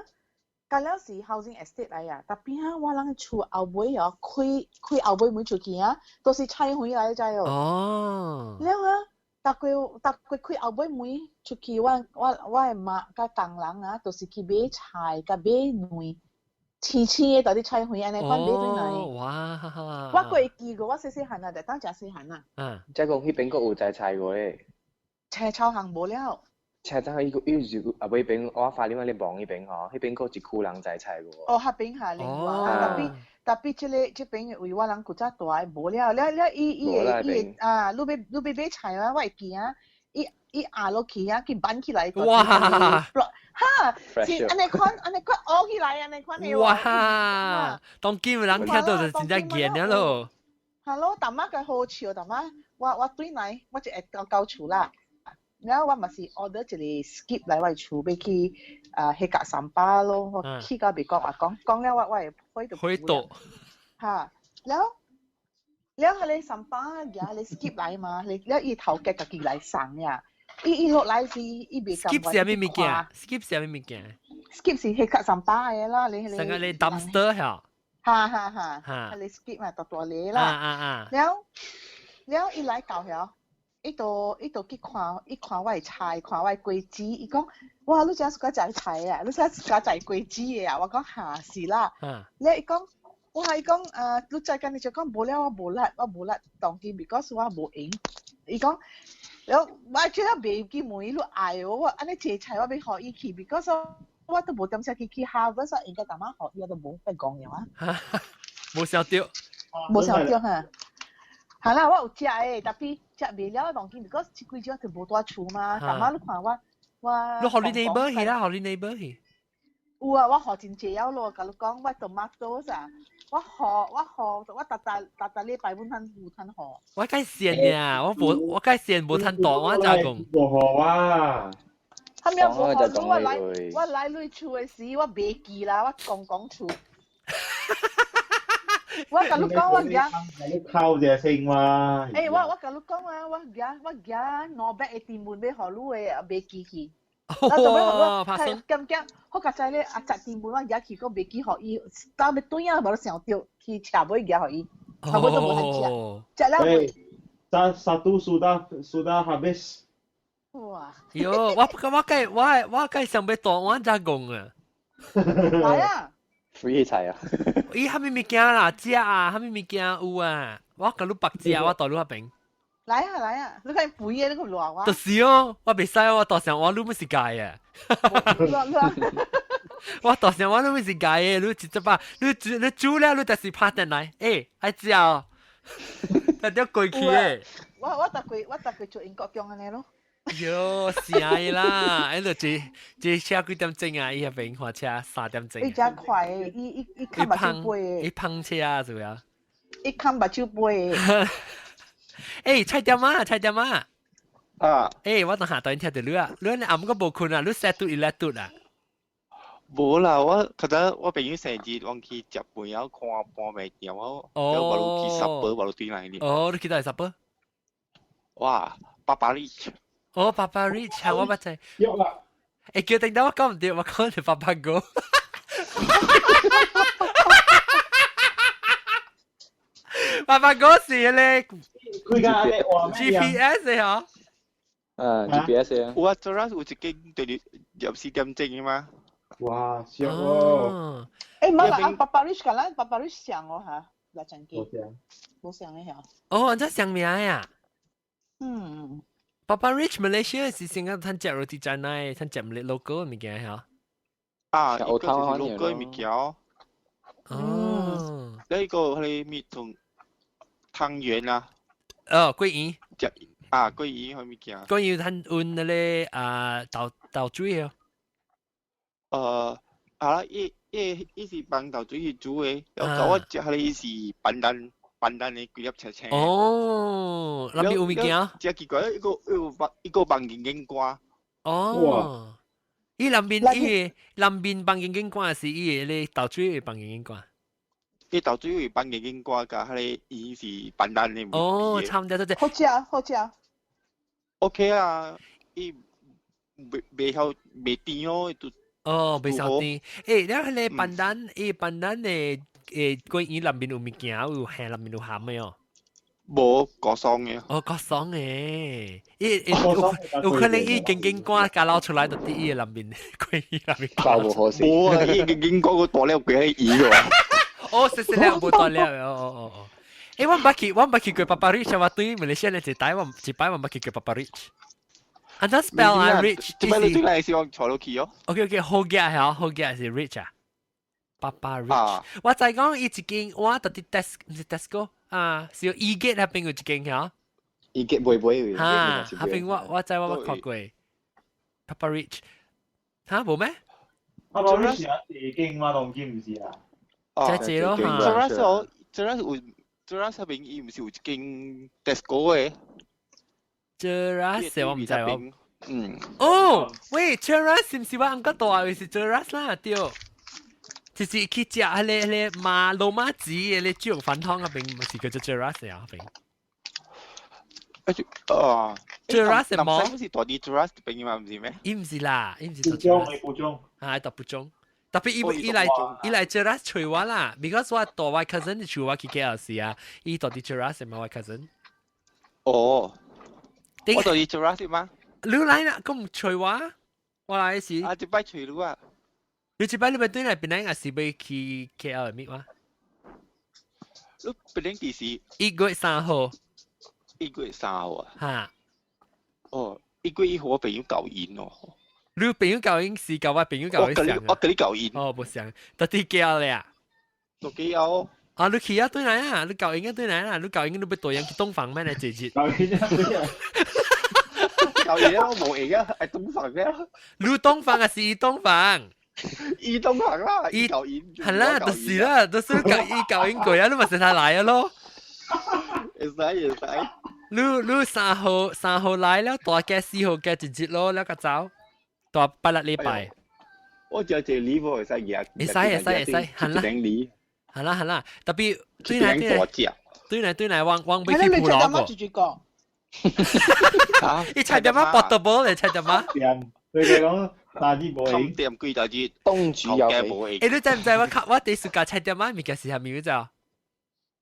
甲了是 housing estate 來啊，特別啊，我人厝後尾哦，開開後尾門出去啊，都是菜園來，知哦。哦。了啊，逐個逐個開後尾門出去，我我我的媽佮工人啊，都是去買菜佮買卵，青青的佇菜園按呢款買轉來。哇！我閣會記過，我細細漢啊，就當誠細漢啊。即講彼邊閣有摘菜過咧。青草巷無了。車站伊個伊是後尾邊，我發你嘛咧望彼邊吼，彼邊閣一區人摘菜過。哦，彼邊下另外，特別特別這個這邊位我人古早蹛的無了，了了伊伊會伊會啊，你欲你欲買菜啊，我會記啊，伊伊壓落去啊，去挽起來。哇！哈，是按呢款按呢款挖起來按呢款的。哇！當今人聽到就真正見了咯。係咯，淡仔個好笑，淡仔我我對來我就會到到厝啦。然後我嘛是 order 一個 skip 來我厝，欲去啊彼角 sampah 咯，我去到袂講話講講了我我會火就火到。哈，了了彼個 sampah 舉彼個 skip 來嘛，了伊頭家家己來送呀。伊伊落來是伊袂 skip 是啥物物件？skip 是啥物物件？skip 是彼角 sampah 的啦，你成個你 dumpster 嚇？哈哈哈，彼個 skip 嘛，大大个啦。啊啊啊！了了伊來到遐。伊就伊就去看，伊看我的菜，看我的果子，伊講哇，你遮喜歡食菜啊？你遮喜歡食果子的啊？我講哈是啦。了伊講，哇，伊講你再跟你就講無了，我無力，我無力當今，because 我無閒。伊講，了我覺得袂記問伊你愛我，我按呢這菜我欲予伊去，because 我都無點時去去 harvest，應該淡仔予伊，我都無再講了啊。無想著。無想著哈。係啦，我有食的，tapi 食袂了當今，because 這幾種就無蹛厝嘛。淡仔你看我我。你予你 neighbor 去啦，予你 neighbor 去。有啊，我予真濟了咯，共你講我 tomatoes 啊，我予我予我逐逐逐逐禮拜阮通有通予。我該線呀，我無我該線無通大我咋講？無予啊！他們無予你，我來我來你厝的時，我袂記啦，我講講厝。我共你講，我驚。你靠者先嘛。欸，我我共你講啊，我驚我驚兩百的店門欲予你的，袂記去。我做咩我咁驚？好佳哉咧，啊，十店門我舉去，閣袂記予伊，到欲轉啊，無想著去車尾舉予伊，差不多無通食，食了未？Satu sudah sudah habis。哇！喲，我我計我我計想欲大碗才講啊。來啊！ free 菜啊！伊啥物物件啦？食啊，啥物物件有啊？我共你白食，我蹛你彼邊。來啊來啊！你看肥的，你閣賴我。就是哦，我袂使，我大聲我你毋是蓋的。我大聲我你毋是蓋的，你直接把你煮你煮了，你就是拍電來，欸，愛食哦，特掉過去的。我我逐季我逐季做英國姜按呢咯。喲，是啊啦，哎，就這這車幾點鐘啊？伊彼邊火車3點鐘。伊真快的，伊伊伊崁目睭杯的。伊碰車是啊？伊崁目睭杯的。欸，菜店啊，菜店啊。啊。欸，我當下當聽著你啊，你暗閣無睏啊，你 set 拄伊咧拄啊？無啦，我較早我朋友生日，我去食飯，了看半暝店，我了我路去 supper，我路轉來呢。哦，你去佗 supper？哇，PappaRich。哦，PappaRich，我捌知。約啦。欸，叫等等我講毋對，我講是 Papago。Papago 是咧，佢家咧 GPS 的嗬。啊，GPS 啊。有啊，做啦有一間對24點鐘的嘛。哇，俗哦！欸，冇啦，啊，PappaRich 共咱 PappaRich 像哦嚇，來真記。無像。無像的嚇。哦，這像名呀。嗯。 PappaRich Malaysia 是先個趁食 roti canai，趁食 local 物件嚇。啊，伊個就是 local 物件。哦。那個彼個物同湯圓啊。哦，桂圓。食啊，桂圓彼物件。桂圓趁溫那個啊豆豆水哦。啊，伊伊伊是放豆水去煮的，然後我食彼個是pandan pandan 的幾粒青青。哦，內面有物件？真奇怪，一個一個放一個放銀銀瓜。哦。伊內面伊內面放銀銀瓜是伊個咧豆水會放銀銀瓜。伊豆水會放銀銀瓜，佮彼個伊是 pandan 的。哦，差毋多這。好食，好食。 OK 啊，伊袂袂曉袂甜哦，就。哦，袂曉甜。欸，了彼個 pandan，伊 pandan 的欸，桂圓內面有物件，有餡內面有餡的哦。無 kosong 的。哦，kosong 的。伊有有可能伊金金瓜加撈出來就佇伊的內面，桂圓內面。包無好食。無啊，伊金金瓜個大粒規彼魚喎。哦，是是了，無大粒的，哦哦哦。欸，我毋捌去，我毋捌去過 PappaRich，我對馬來西亞一擺，我一擺我毋捌去過 PappaRich。按怎 spell 啊？Rich？這擺你轉來是往坐落去哦。 OK OK，好嘅係好嘅是 rich 啊。PappaRich，我知講伊一間，我佇 Tesco，毋是 Tesco 啊，是有 E-Gate 彼邊有一間嚇。 E-Gate 買買哈，彼邊我我知我捌看過。PappaRich，嚇無咩？PappaRich 是一間嘛，當今毋是啊？這這咯嚇。這那時候，這那有，這那彼邊伊毋是有一間 Tesco 的。 Cheras 我毋知喎。嗯。哦，喂，Cheras 是毋是我按個大位是 Cheras 啦？對。就是去食彼個彼個馬老媽子的咧豬肉飯湯彼邊，毋是叫做 Cheras 啊彼邊。啊，Cheras 是冇？不是蹛佇 Cheras 邊嘛，毋是咩？伊毋是啦，伊毋是。蒲種的蒲種。啊，蹛蒲種。特別伊伊來伊來 Cheras 揣我啦，because 我帶我 cousin 揣我去 KLC 啊，伊蹛佇 Cheras 嘛，我 cousin。哦。我到你做啦是嗎？你來啦，咁唔隨我，我來時。啊，這擺隨你啊！你這擺你咪對來檳城還是欲去 KL 咪哇？你檳城幾時？1月3號。1月3號啊？哈。哦，1月1號我朋友搞因哦。你朋友搞因是搞我朋友搞因上。我跟你搞因。哦，無相，到底 KL 咧啊？到 KL。啊，你去啊對來啊，你搞因啊對來啊，你搞因你欲帶人去洞房咩來姐姐？搞因啊對啊。搞因啊，我無閒啊，係洞房嘅。你洞房還是伊洞房？伊洞房啦，伊搞因。係啦，就是啦，就是搞伊搞因過啊，你咪成日來啊咯。會使會使。你3號來了，大家4號加一日咯，了個走，大八六禮拜。我只一禮會使贏。會使會使會使，係啦。係啦係啦，特別對來對來對來對來，我欲去普羅個。伊菜店仔博到無咧，菜店仔。對佢講大啲無閒。店幾大啲，東主有無閒。欸，你知毋知我較我第一次食菜店仔物件是啥物？你知無？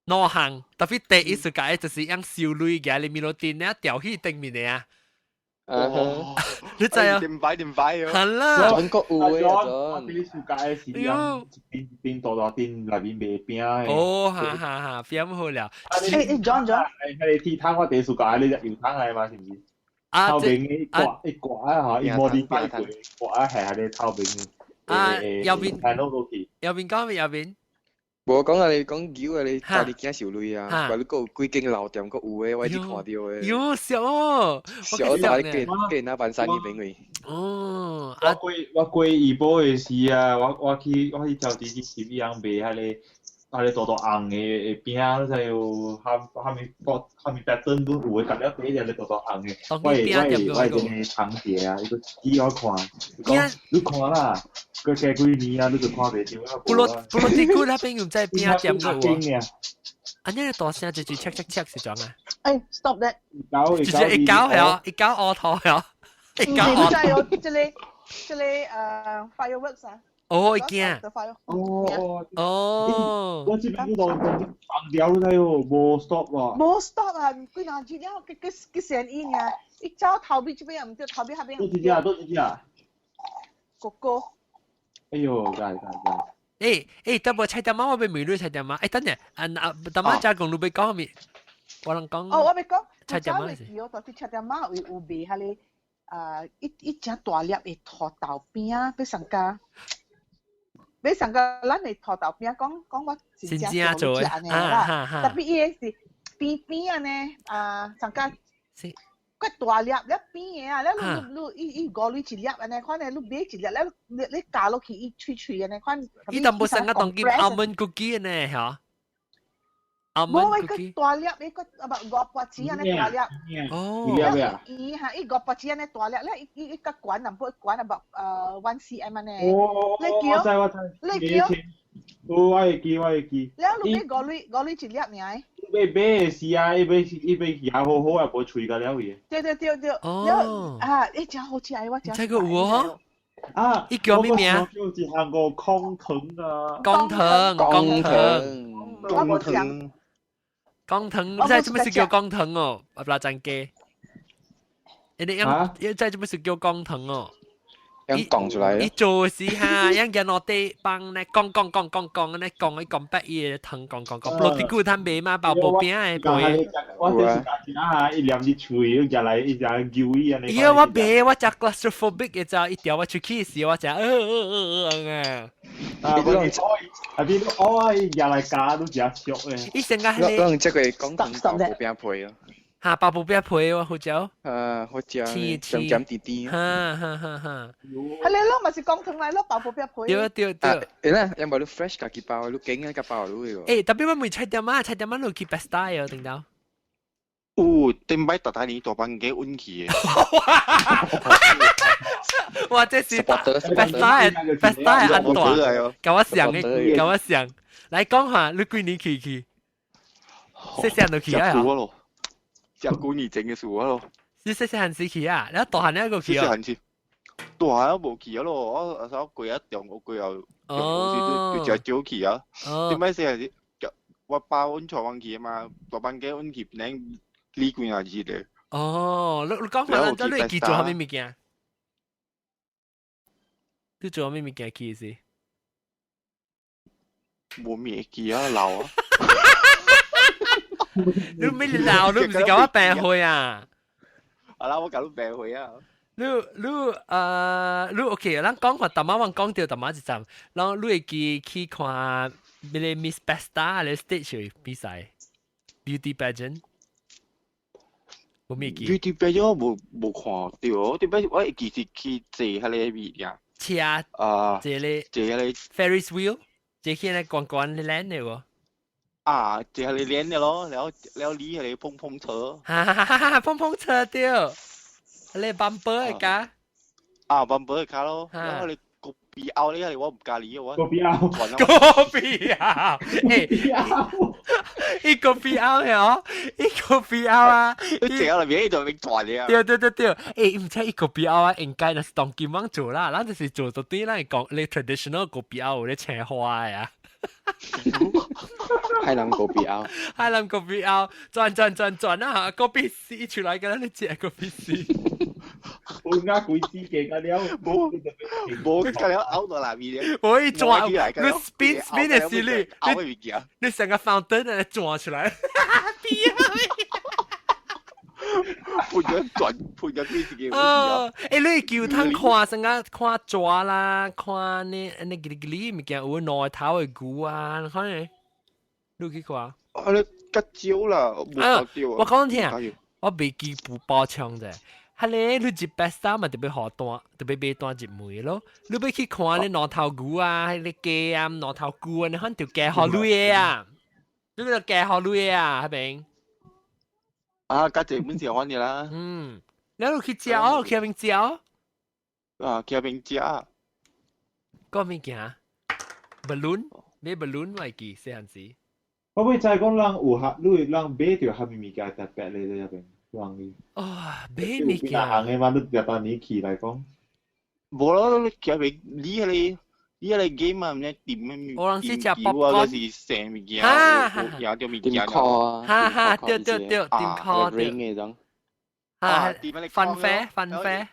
兩項，特別第一次食的就是用燒鐳舉佇面路頂咧吊起頂面的啊。哦，你知啊？點擺點擺哦。係啦。全國有的我第一次食的是用一邊邊大大店內面賣餅的。哦，哈哈哈，餅好了。欸欸，John John。係係鐵湯，我第一次食的你隻油湯來嘛，是毋是？頭邊一掛一掛啊，吼，伊無離擺過，掛啊係係咧頭邊。啊，右邊。右邊講咩？右邊。無講啊！你講牛啊！你家己驚受累啊！話你閣有幾間老店閣有的，我一直看到的。喲，笑哦！笑到你過過那班山去邊位。哦，我過怡保的時啊，我去超市去翕伊翁賣彼個彼個大大紅的餅，你知有含含物含物白燈都有的，夾了底個大大紅的。我會真個堂姐啊，伊閣指我看，伊講你看啦。過加幾年啊，你就看袂著啊。布羅布羅蒂古那邊有在餅店個喎。啊，你大聲就就切切切是怎啊？哎，stop that！直接一搞係哦，一搞烏頭係哦，一搞烏。你知哦，這個fireworks 啊。哦，會驚。哦哦。我這邊都放掉了喲，無 stop 啊。無 stop 啊！幾若日了，幾幾幾聲音啊！一走頭尾這邊又毋對，頭尾那邊。多幾隻啊？多幾隻啊？哥哥。哎呦，該該該！欸欸，等無菜店仔，我欲問你菜店仔。欸，等陣，啊啊，等下再講，你欲講啥物？我人講。哦，我欲講。菜店仔是。我佇菜店仔有賣彼个啊，一隻大粒的土豆餅，欲送甲，欲送甲咱的土豆餅，講講我真正做食按呢啦。特別伊个是扁扁按呢，啊，送甲。較大粒，了扁的啊，了你你伊伊五鐳一粒按呢款的，你買一粒，了你咬落去伊脆脆按呢款。伊淡薄像個當今 almond cookie 呢，嚇？無，伊個大粒，伊個啊無五百錢按呢大粒。哦。伊哈，伊五百錢按呢大粒，了伊伊伊較懸淡薄，懸啊無1 cm 按呢。哦，我知我知。你記？有，我會記，我會記。了你買五鐳五鐳一粒爾。買買的時啊，伊買伊買牙好好啊，無喙個了伊。對對對對。哦。啊，伊誠好食的，我誠。這個有哦。啊！伊叫咩名？叫一項個空藤啊。光藤，光藤，光藤。光藤，你知做咩事叫光藤哦？阿拉真雞。你樣，你知做咩事叫光藤哦？樣講出來。伊做時哈，樣見落地幫咧講講講講講咧講，伊講白伊個糖講講講，落地久攤賣嘛，包薄餅的皮。我這是家己啊，伊黏佇喙，伊食來伊食牛伊按呢。伊我賣，我食 claustrophobic 的就伊調我出去時，我食啊。啊，我啊邊哦，伊食來咬都誠俗的。伊先個彼個。攏這個講糖包薄餅皮咯。哈，包薄餅皮哦，好食。啊，好食，鹹鹹甜甜。哈哈哈哈。係你咯，咪是講糖來咯，包薄餅皮。對對對。欸啦，因為你 fresh 家己包，你揀啊個包你個。欸，特別我問菜店仔，菜店仔你去 Best 哦，聽到？有，頂擺大大年大班機運去的。哇，這是 Best Best 安大，共我想的，共我想。來講下，你幾年去去？細細漢就去啊？食幾年前的事啊咯。你細細漢時去啊？你大漢了閣去啊？細漢時，大漢無去啊咯。我阿嫂過啊中學過後，中學時就就誠少去啊。頂擺細漢時，我爸阮帶阮去的嘛，大班機阮去檳城旅幾若日咧，哦，你講下啦，你記做啥物物件？你做啥物物件去是？無物記啊，老啊！你咩老？你唔是搞我病會啊？啊啦，我搞你病會啊！你 OK，咱講話，淡仔我講到淡仔一站，然後你會記去看咩 Miss Besta 咧 stage 比賽，beauty pageant。無咩記？beauty pageant 我無看到，點解我會記是去坐彼個物件？車啊，坐咧坐彼個 Ferris wheel，坐起來關關咧鏈的喎。啊，坐彼個鏈的咯，然後然後你彼個碰碰車。哈哈哈哈！碰碰車對，你 bumper 的架。啊，bumper 的架咯，然後你個比奧呢？我唔介意我。個比奧。個比奧，欸，一個比奧哦，一個比奧啊！你坐喺裏邊，就變轉嘅。對對對對，欸，毋知一個比奧啊，應該就是當今網做啦，咱就是做到對，咱講你 traditional 個比奧有咧青花呀。海南個比奧，海南個比奧，轉轉轉轉啊，個比 C 出來，個咱咧食個比 C。我呃鬼死嘅個了，無無個了拗到那邊咧。我一轉，你 spin spin 的時你，你成個 fountain 咧轉出來，比啊！撥咗轉，撥咗幾時嘅？哦，欸，你叫通看成個看蛇啦，看呢呢吉哩吉哩物件，有兩頭的牛啊，看呢，你去看？啊，你較少啦，無看到。我講聽，我袂記不包槍者。係咧，你一百三嘛，特別學單，特別買單一枚咯。你欲去看咧兩頭牛啊，彼個雞啊，兩頭牛啊，你看就加予鐳的啊，你個加予鐳的啊，彼邊。啊，較濟本是反嘅啦。嗯，你有去食哦，去邊食哦？啊，去邊食？個物件？balloon，買 balloon 我會記細漢時。我會知講人有合，你人買著啥物物件特別咧，佇遐邊。哦，買物件。行嘅嘛，你入當年去來講。無咯，你去邊？你彼個 game 啊，毋知點咩？有人是食 popcorn，是生物件，有條物件。哈哈，對對對，點 call 對。啊， fun fair fun fair。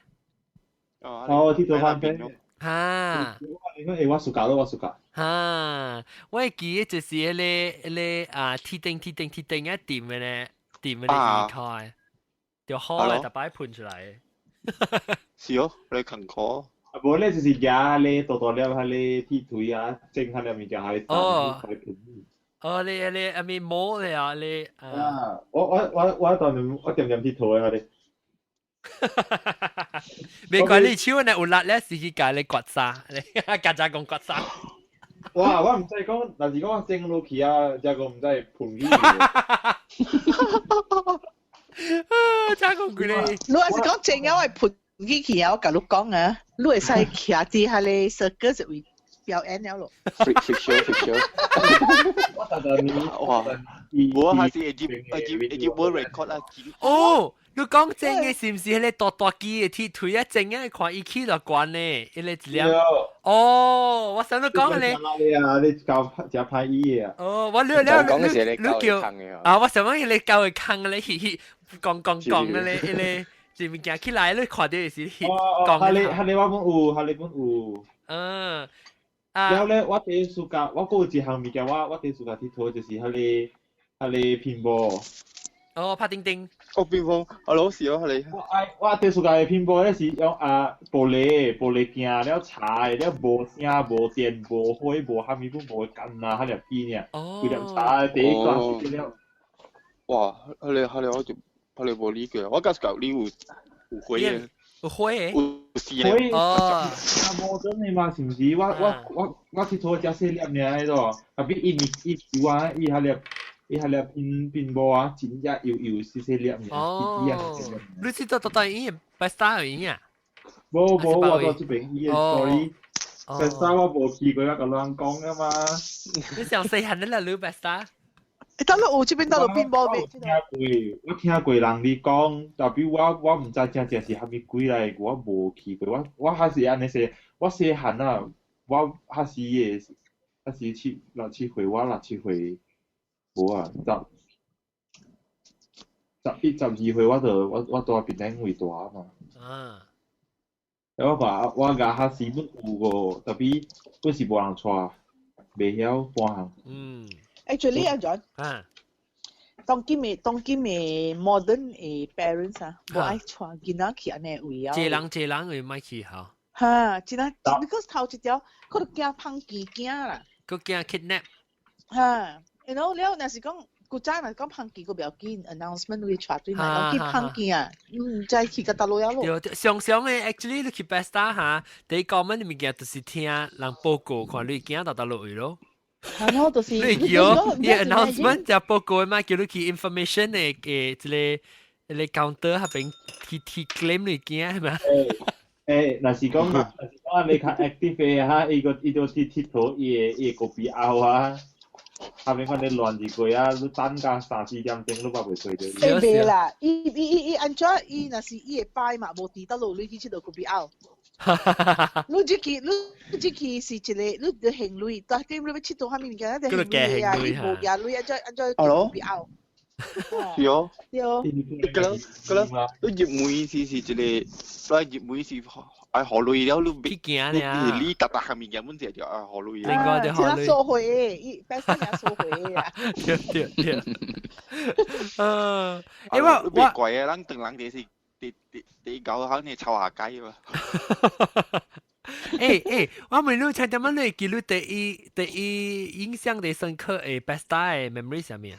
哦，鐵做 fun fair。哈。你講欸，我 suka 咯，我 suka。哈，我會記得就是彼個啊，鐵釘鐵釘鐵釘一點嘅咧，點嘅咧耳開。就好咧，就擺盤出來。是哦，你勤苦。啊，無咧就是夾咧，大大粒彼个鐵腿啊，整彼个物件彼哦。哦，你阿咪摸咧啊，你啊，我當年我點點鐵腿啊，你。別怪你手呢有力咧，是去共你割沙，你家家講割沙。哇！我毋知講，若是講我整落去啊，這個毋知盤起。啊！真講句咧，你若是講整啊，我會盤起去啊！我共你講啊，你會使徛佇彼个 circus 位表演了咯。 Freak show freak show。哇！無還是會入會入會入無 record 啊？哦，你講真嘅是毋是彼個大大機的鐵腿啊？真嘅看伊起落懸呢，彼個一粒。哦，我想你講咧。你啊，你教食歹伊的啊。哦，我你你你你叫啊！我想講你教會坑咧，嘻嘻，講講講咧，彼個這物件起來，你看到是講。哈你哈你我本有，哈你本有。嗯。了咧，我第一暑假，我閣有一項物件，我第一暑假𨑨迌就是彼个彼个拼波。哦，拍叮叮。哦，乒乓，啊老是哦，彼个。我愛我第一暑假的拼波咧是用啊玻璃鏡了擦的，了無聲無電無火無蝦米本無干啊，彼粒機爾。哦。規粒擦第一關是了。哇！彼个彼个我就彼个無理解，我感覺你有火的。有火的。有是的。哦。啊，無真的嘛，是毋是？我𨑨迌遮細粒爾彼個，啊比伊物伊球啊，伊彼粒伊彼粒拼拼波啊，真正幼幼細細粒爾。哦。你是做到伊白沙伊啊？無無，我到這邊伊的 story，白沙我無去過，我共人講啊嘛。你上細漢的啦，你白沙？欸，等落有這邊等落變波未？聽過，我聽過人哋講，代表我毋知真正是啥物鬼來，我無去過，我還是按呢說，我細漢啊，我還是會，還是七六七歲，我六七歲，無啊，十11、12歲我就我住檳城位大嘛。我話我家下時本有個，特別本是無人帶，袂曉半項。Actually 啊，John，當今的 modern 的 parents 啊，無愛帶囡仔去按呢位啊。濟人濟人會莫去吼。哈，真啊，because 頭一條，佢就驚碰見驚啦。閣驚 kidnap。哈，然後了，若是講古早若講碰見，閣不要緊，announcement 會帶對嘛，講去碰見啊，毋知去閣佗落了咯。對對，常常的 actually 你去 Pesta 哈，第一個問物件就是聽人報告，看你驚到佗落去咯。係咯，就是。你叫伊 announcement 就報告嘛，叫你去 information 的這個 counter 那邊去 claim 你驚係咪？欸，若是講你較 active 的哈，伊個伊就去𨑨迌伊的個比後啊，下面看你亂一過啊，你等到三四點鐘你嘛袂睡著。欸，袂啦，伊按怎伊若是伊會擺嘛，無佇倒落你去佚佗個比後。你這去是一個，你著還鐳，但係你欲佚佗啥物物件，你著還鐳啊，伊無舉鐳，按怎比後。是哦。對。個你入門是一個，你入門是愛予鐳了，你去行爾。你逐逐項物件本就愛予鐳。另外就予鐳。收回的，伊本身也收回的啊。對對對。欸我我怪啊，咱唐人就是佇搞好你抄下街嘛。欸欸，我問你，聽點樣你會記錄第一印象最深刻的 Pesta 的 memory 啥物啊？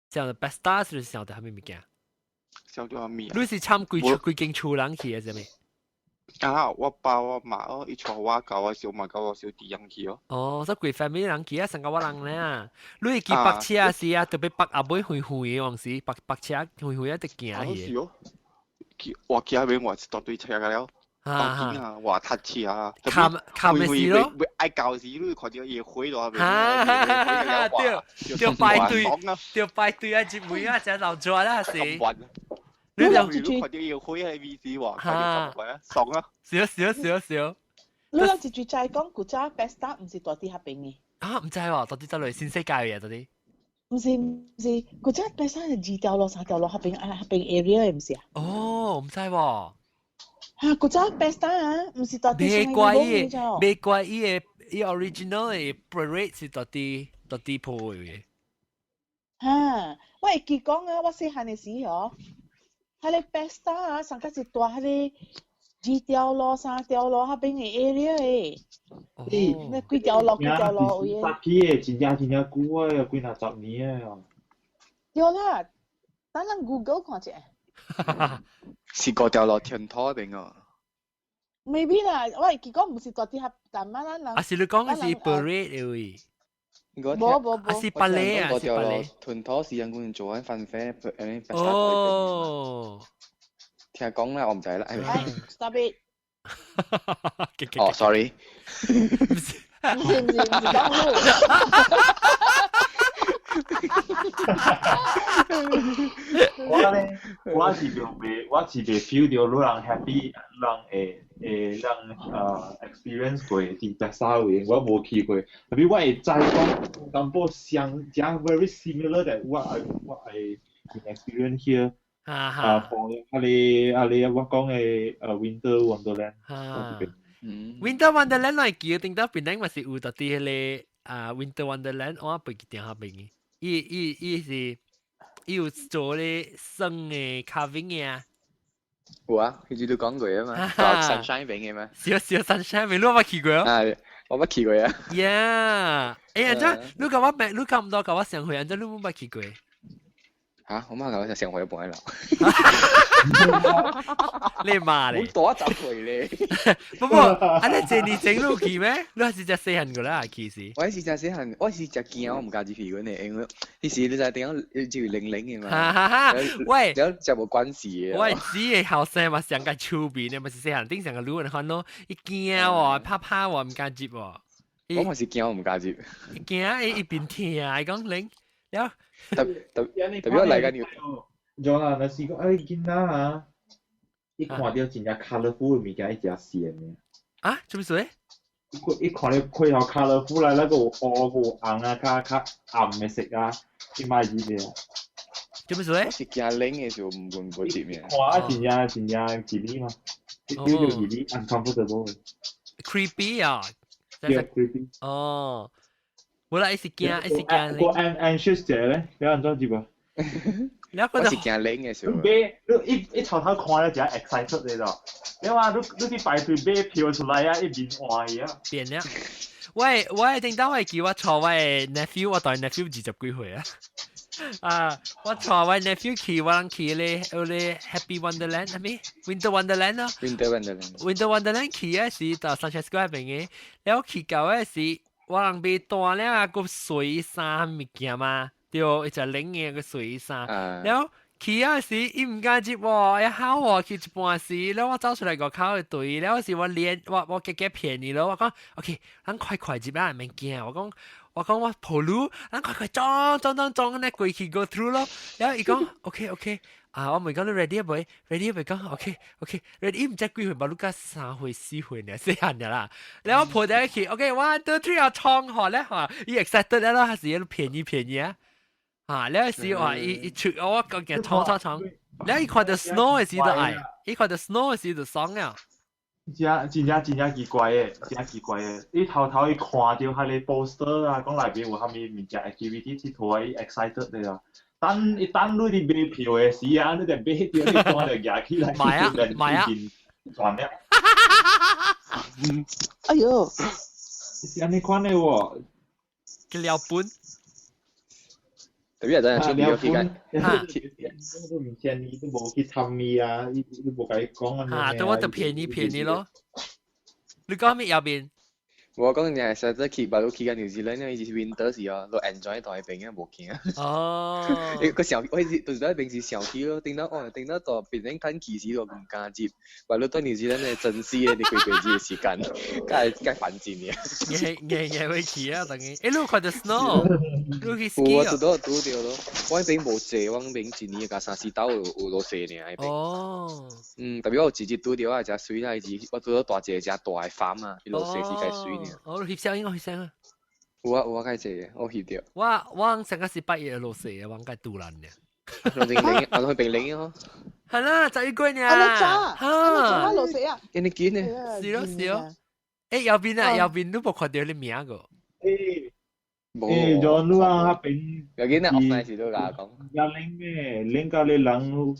想 Pesta 是想著啥物物件？想著啥物啊？你是參幾幾間厝人去的啥物？啊！我爸我媽哦，伊帶我佮我小媽佮我小弟人去哦。哦，所以規 family 人去啊，剩個我人咧。你會記泊車時啊，特別泊後尾遠遠的往時，泊泊車遠遠一直行去。是哦，去我去那邊我一大堆車個了，當然啊，我塞車啊。冚冚的時咯。愛到時你看著伊火落那邊。哈對，對排隊，對排隊啊，入門啊，真老抓啦是。你就看著伊火喺 V C 喎，看著習慣啊，爽啊！少少少少。你有一句齋講，古早 Pesta 毋是蹛佇彼邊的。啊，毋知喎，蹛佇佗落新世界嘅蹛佇。毋是毋是，古早 Pesta 是二條路、三條路彼邊啊，彼邊 area 的毋是啊？哦，毋知喎。哈，古早 Pesta 啊，毋是蹛佇。袂怪伊，袂怪伊的伊 original 的 parade 是蹛佇鋪的。哈，我會記講啊，我細漢的時候。彼個 Pesta 啊，上個是蹛彼個二條路、三條路彼邊的 area 的。欸，那幾條路幾條路有的。起的真正真正久啊，幾若十年啊。對啦，等咱 Google 看一下。是嗰條路天台邊哦。 Maybe 啦，我會記講毋是蹛佇遐，但咱人。啊是你講的是 parade 的位。無無無。啊是芭蕾啊，是芭蕾。屯土時間嗰陣做緊飯啡，哦。聽講啦，我唔知啦。 Stop it！哦，sorry。唔是唔是唔是講我咧，我是袂 feel 到你人 happy，人會人experience 過佇 Pesta 位，我無去過。特別我會知講淡薄相正 very similar that what I been experience here。啊，for 彼個我講的Winter Wonderland。 Winter Wonderland 我會記得，頂到檳城嘛是有佇彼個啊 Winter Wonderland，我袂記定下邊嘅。伊是伊有做咧耍的 carving 嘅啊。有啊，佢哋都講過啊嘛，講 Sunshine 餅嘅嘛。少少 Sunshine 餅，你有捌去過啊？我捌去過啊。 Yeah，欸，按怎你佮我你咁多佮我相會，按怎你無捌去過？嚇，我媽講上回一半啦。你媽咧？我多10歲咧。不過，按呢這年整路去咩？你還是隻細漢過啦，其實。我是隻細漢，我是隻驚，我毋敢入去嗰呢，因為彼時你知點樣就零零的嘛。哈哈哈！喂，了就無關係。我知的後生嘛，上個手邊的嘛是細漢頂上個女人看咯，伊驚喎，怕怕喎，毋敢入喎。我嘛是驚，我毋敢入。伊驚伊一邊聽，伊講零了。特特特別來個你。 John 啊，若是講啊，囡仔啊，伊看著真正 colourful 的物件，伊誠羨的。啊，做咩事？伊看你開頭 colourful 來，那個有烏有紅啊，較較暗的色啊，伊莫入的。做咩事咧？是驚冷的時候唔唔無入咩？看啊，真正真正入哩嘛，叫做入哩 uncomfortable。 Creepy 啊！對，creepy。哦，我來是驚，是驚。個 anxious 者咧，你按怎入啊？你我是驚冷的時候。買，你一一頭頭看咧，真 excited 的咯。你話你你去排隊買票出來啊，一面換去啊。變了。喂喂，頂當我記我帶我 nephew，我帶 nephew 20幾歲啊。啊！我帶我 nephew 去，我人去咧，咧 Happy Wonderland 係咪？Winter Wonderland 咯。 Winter Wonderland。 Winter Wonderland 去嘅是到 Sunshine Square 邊嘅，了去到嘅是我人被帶了個水衫物件嘛，對，一隻冷嘅個水衫，了去啊時伊毋敢入喎，一考我去一半時，了我走出來外口的隊，了時我連我我加加騙伊咯，我講 OK，咱快快入啊，免驚，我講。我講我抱你，咱快快裝裝裝裝，呢過去 go through 咯。然後伊講 OK OK，啊我問講你 ready 未？ready 未？講 OK OK ready，伊毋知幾歲，無你甲3歲4歲呢，細漢啦。然後我抱得去，OK one two three 啊，衝好咧嚇，伊 excited 了咯，還是便宜便宜啊？啊，了時話伊伊出我講嘅衝衝衝，了伊看到 snow 的時就愛，伊看到 snow 的時就爽了。真真正真正奇怪的，真正奇怪的。你頭頭伊看到彼個 poster 啊，講內邊有啥物物件 activity 佚佗啊，伊 excited 的啦。等伊等你佇買票的時啊，你就買著你看就舉起來，買啊買啊，轉了。哎喲，是按呢款的喎。佢了本。特別係真係出面去緊，都唔見你都無去參與啊，伊都無共伊講啊。啊，對我就便宜便宜咯。你講咩右邊？我講你係實際去，巴魯去緊 New Zealand，因為是 winter 時啊，都 enjoy 到邊啊，無驚。哦。個想，我是就是在平時想去咯，頂到哦，頂到到變成看其實都唔敢接，巴魯到 New Zealand 的真實的你幾個月時間，該該煩真嘅。日日會去啊，等於，欸，你看到 snow，你去 ski 有啊，拄到拄著咯。我那邊無濟，我那邊一年加三四兜有落雪爾。哦。嗯，特別我有一日拄著啊，誠媠啦，伊是我拄到大一個誠大的 farm 啊，伊落雪是較媠爾。哦，翕相應該翕相啊。有啊有啊，較濟個，我翕著。我我上個是八月落雪啊，我該杜蘭爾。攏冰冷，啊，攏冰冷哦。係啦，11月呢。啊，你早，啊，你早落雪啊？因你見呢？是咯是咯。欸，右邊啊，右邊都無看到你名個。欸，欸，就你啊，彼邊。有見啊，offline 時都共講。也冷咩？冷到你人，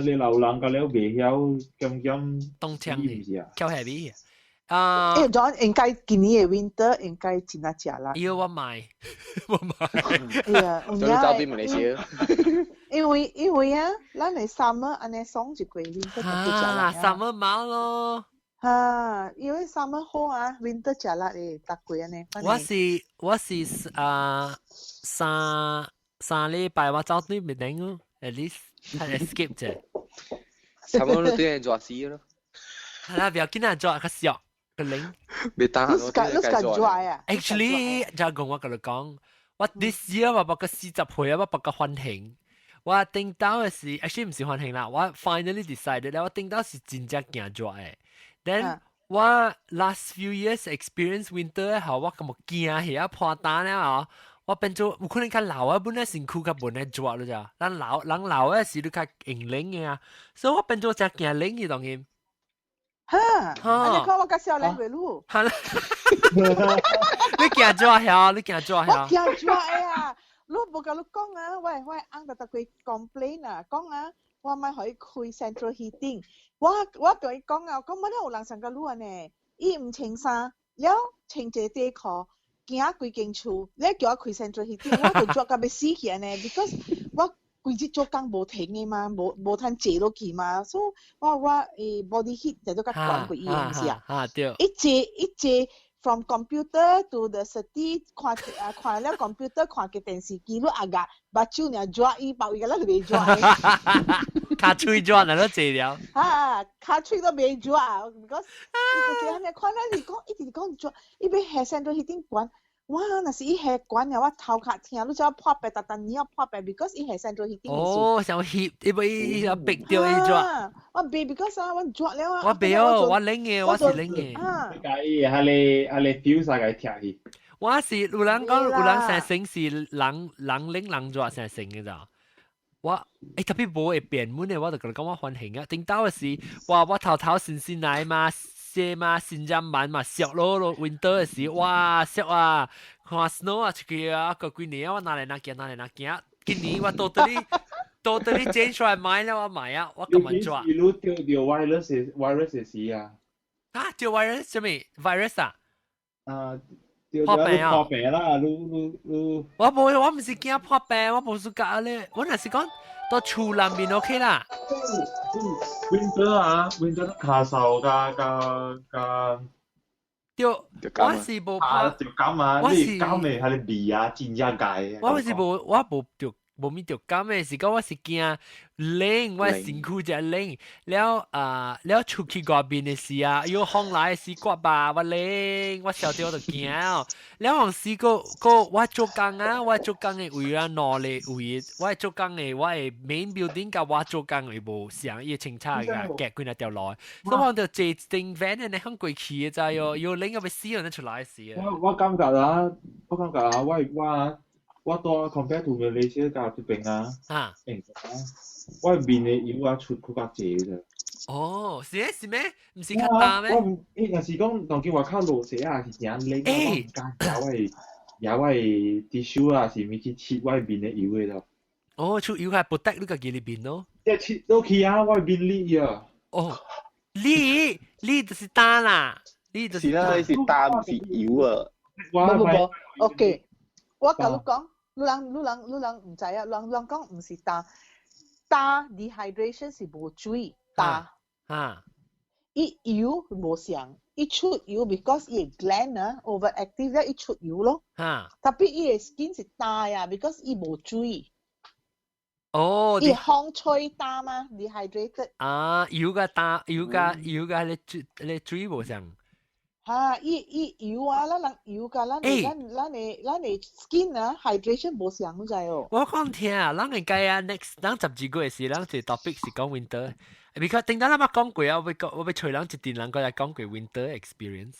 你老人到了袂曉，兼兼。凍槍是啊。較 heavy。啊！欸，John 應該今年的 winter 應該真啊食啦。要我買，我買。哎呀，有影。走邊馬來西亞。因為啊，咱的 summer 按呢爽一過 winter 就不食力啊。 summer 冇咯。哈，因為 summer 好啊，winter 食力的，逐季按呢。我是啊三三禮拜我走對面頂哦，at least 係 escape 啫。差不多對人熱死咯。係啦，不要緊啊，熱較俗。個零。別打你你敢熱啊？Actually，就講我共你講，我 this year 我別個40歲啊，我別個歡慶。我頂到的是，actually 毋是歡慶啦，我 finally decided 咧，我頂到是真正驚熱的。Then 我 last few years experience winter 後，我咁驚遐破單了啊！我變做有可能較老啊，本來身軀較無呢熱了咋，咱老人老的時都較用冷的啊，所以我變做真驚冷的當今。哈！你看我較少年袂愈。哈啦，你驚熱遐？你驚熱遐？我驚熱啊！你無共你講啊，我翁逐逐個 complain 啊，講啊，我莫予伊開 central heating。我共伊講啊，講乜都有人上個愈按呢，伊毋穿衫，了穿一個短褲，行規間厝，你叫我開 central heating，我就熱甲欲死去按呢，because 我規日做工無停的嘛，無通坐落去嘛，所以我 body heat 就都較懸過伊，毋是啊？啊對。一坐一坐 from computer to the city 看啊看了 computer 看個電視機，你阿個目睭爾熱伊別位個咱就袂熱。跤喙熱，若都坐了。啊，跤喙都袂熱，because 伊就是按呢看咱是講，一直講熱，伊欲下 central heating 關。哇！若是伊下懸了，我頭殼疼，你知我破病，逐逐年我破病，because 伊係 central heating。哦，想翕，伊要伊要逼掉伊熱。我袂，because 啊，我熱了啊。我袂哦，我冷嘅，我是冷嘅。啊。解伊係你 fuse 晒佢拆去。我是有人講，有人成成是人人冷人熱成成嘅咋。我特別無會變滿嘅，我就共你講我歡喜啊！頂到嘅時，哇！我頭頭新鮮來嘛，雪嘛，新針晚嘛，雪落落 winter 嘅時，哇！雪啊，看 snow 啊，出去啊，過幾年我哪來哪行哪來哪行，今年我到底到底 change 出來買了，我買啊，我咁樣做。你著著 virus 的時啊？啊，著 virus 啥物 virus 啊？啊。破病啊！破病啦！你你你，我無，我毋是驚破病，我無暑假咧。我若是講到厝內面 OK 啦。 Winter 啊，winter 咳嗽加加加，對，我是無怕著感啊！我是感的，彼个味啊，真正𠢕。我是無，我無著。無物著感的，是講我是驚冷，我身軀只冷了啊，了出去外面的時啊，有風來的時刮吧，我冷，我曉得我就驚了往時個個我做工啊，我做工的位啊，兩个位，我做工的我的 main building 佮我做工的無相，伊清查個隔幾若條路，所以我就坐一頂 van 呢，響過去的知喲，有冷到欲死人出來時。我感覺啊，我感覺啊，我。我住 compare to Malaysia 佮這邊啊，啊，我面的油啊出較濟啫。哦，是咩？是咩？毋是較焦咩？我毋，欸，若是講當今外口落雪啊，是誠冷啊，我毋敢食我的，攑我的 tissue 啊，是物去拭我面的油的咯。哦，出油係 protect 你家己的面咯。即係拭落去啊，我的面膩啊。哦，膩膩就是焦啦，膩就是啦，是焦毋是油啊。無無無，OK，我共你講。你人你人你人毋知啊，人人講毋是焦，焦 dehydration 是無水焦。啊。伊油無相，伊出油 because 伊 gland 啊 overactive 咧，伊出油咯。Tapi 伊的 skin 是焦呀，because 伊無水。哦。伊風吹焦嘛，dehydrated。啊，油佮焦，油佮油佮咧水咧水無相。哈，伊伊油啊，咱人油佮咱的咱咱的咱的 skin 啊，hydration 無相，你知哦？我講聽啊，咱應該啊，next 咱12月時，咱一個 topic 是講 winter。because 頂當咱捌講過啊，我欲講我欲揣人一陣人過來講過 winter experience。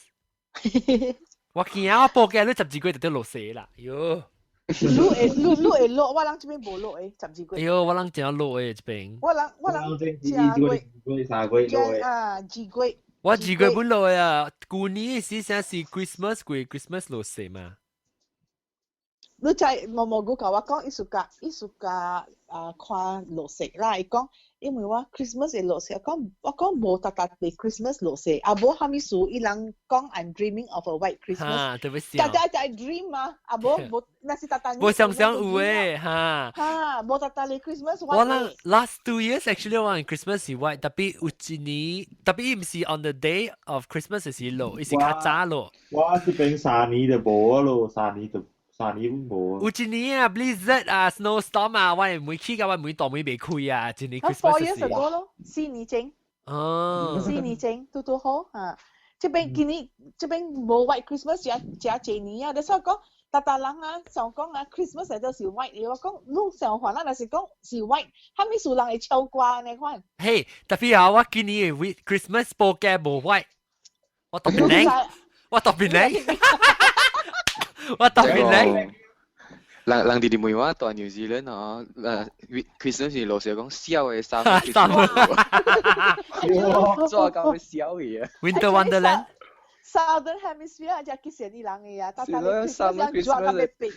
我驚我報價你十二月就得落雪啦，喲。你會你你會落，我人這邊無落的，十二月。哎喲，我人誠落的這邊。我人我人正月、 3月落的。啊，二月。我二月本落啊，舊年時先是 Christmas 過 Christmas 落雪嘛。你知毛毛菇共我講，伊暑假伊暑假啊看落雪啦，伊講因為我 Christmas 會落雪，我講無逐逐佇 Christmas 落雪，啊無蝦米事，伊人講 I'm dreaming of a white Christmas，哈，對不起。大家在 dream 嘛，啊無無，那是逐逐。無想象有誒，哈。哈，無逐逐佇 Christmas 我人 last 2 years actually 我 Christmas 是 white， tapi 有一年，tapi 伊毋是 on the day of Christmas 是落，伊是較早落。我這邊三年就無咯，三年就。三年無。有一年啊，blizzard 啊，snowstorm 啊，我係每去到我每道門袂開啊，一年 Christmas 4 years ago 咯，4年前。哦。四年前拄拄好啊。這邊今年這邊無 white Christmas 誠誠濟年啊，你所以講，逐逐人啊，想講啊，Christmas 都是 white 的，我講你想還咱若是講是 white，蝦米事人會超歌呢款？嘿，tapi 啊，我今年的 Christmas 報價無 white，我特別靚，我特別靚。我特別靚。人人直直問我蹛 New Zealand 哦，Christmas 是老實講痟的衫，衫，做到欲痟去啊！Winter Wonderland。 Southern Hemisphere 才去跣伊人的啊，逐逐 Christmas 做到欲變。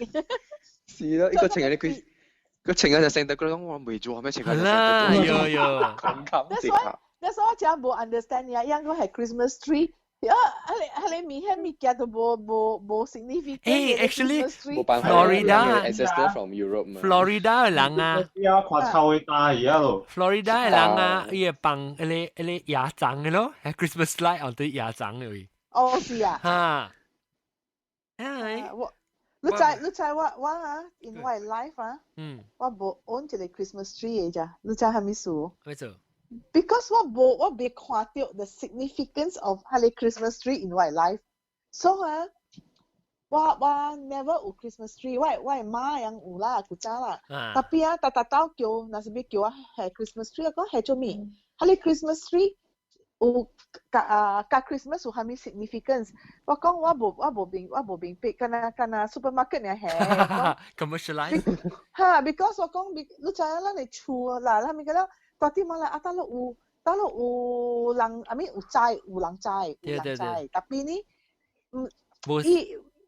是咯，伊個穿個 Chris，個穿個就聖誕佢講我未做咩穿個。啦，喲喲。 That's why that's why 我真無 understand 呀，應該係 Christmas tree。啊！彼個物彼物件都無無無 significant。誒，actually，冇辦法 Florida ancestor from Europe 嘛。 Florida 的人啊，看臭的大魚啊咯。 Florida 的人啊，伊會放彼個椰欉的咯，Christmas light on 對椰欉的位。哦，是啊。哈。哎。我，你知你知我我啊，in 我的 life 啊，我無 own 一個 Christmas tree 的咋，你知蝦米事？咩做？ Because 我無我未看著 the significance of 彼個 Christmas tree in my life，所以啊，我 never 有 Christmas tree，我媽樣有啦，古早啦。Tapi 啊，逐逐兜叫，若是欲叫我下 Christmas tree，我講下做咩？彼个 Christmas tree 有佮啊佮 Christmas 有啥物 significance？我講我無明白，敢若 supermarket 爾下。 Commercialize。哈，because 我講，你知影咱的厝啦，咱物個了，大啲嘛啦，啊，倒落有人，啊咪有栽，有人栽，有人栽，tapi 呢，嗯，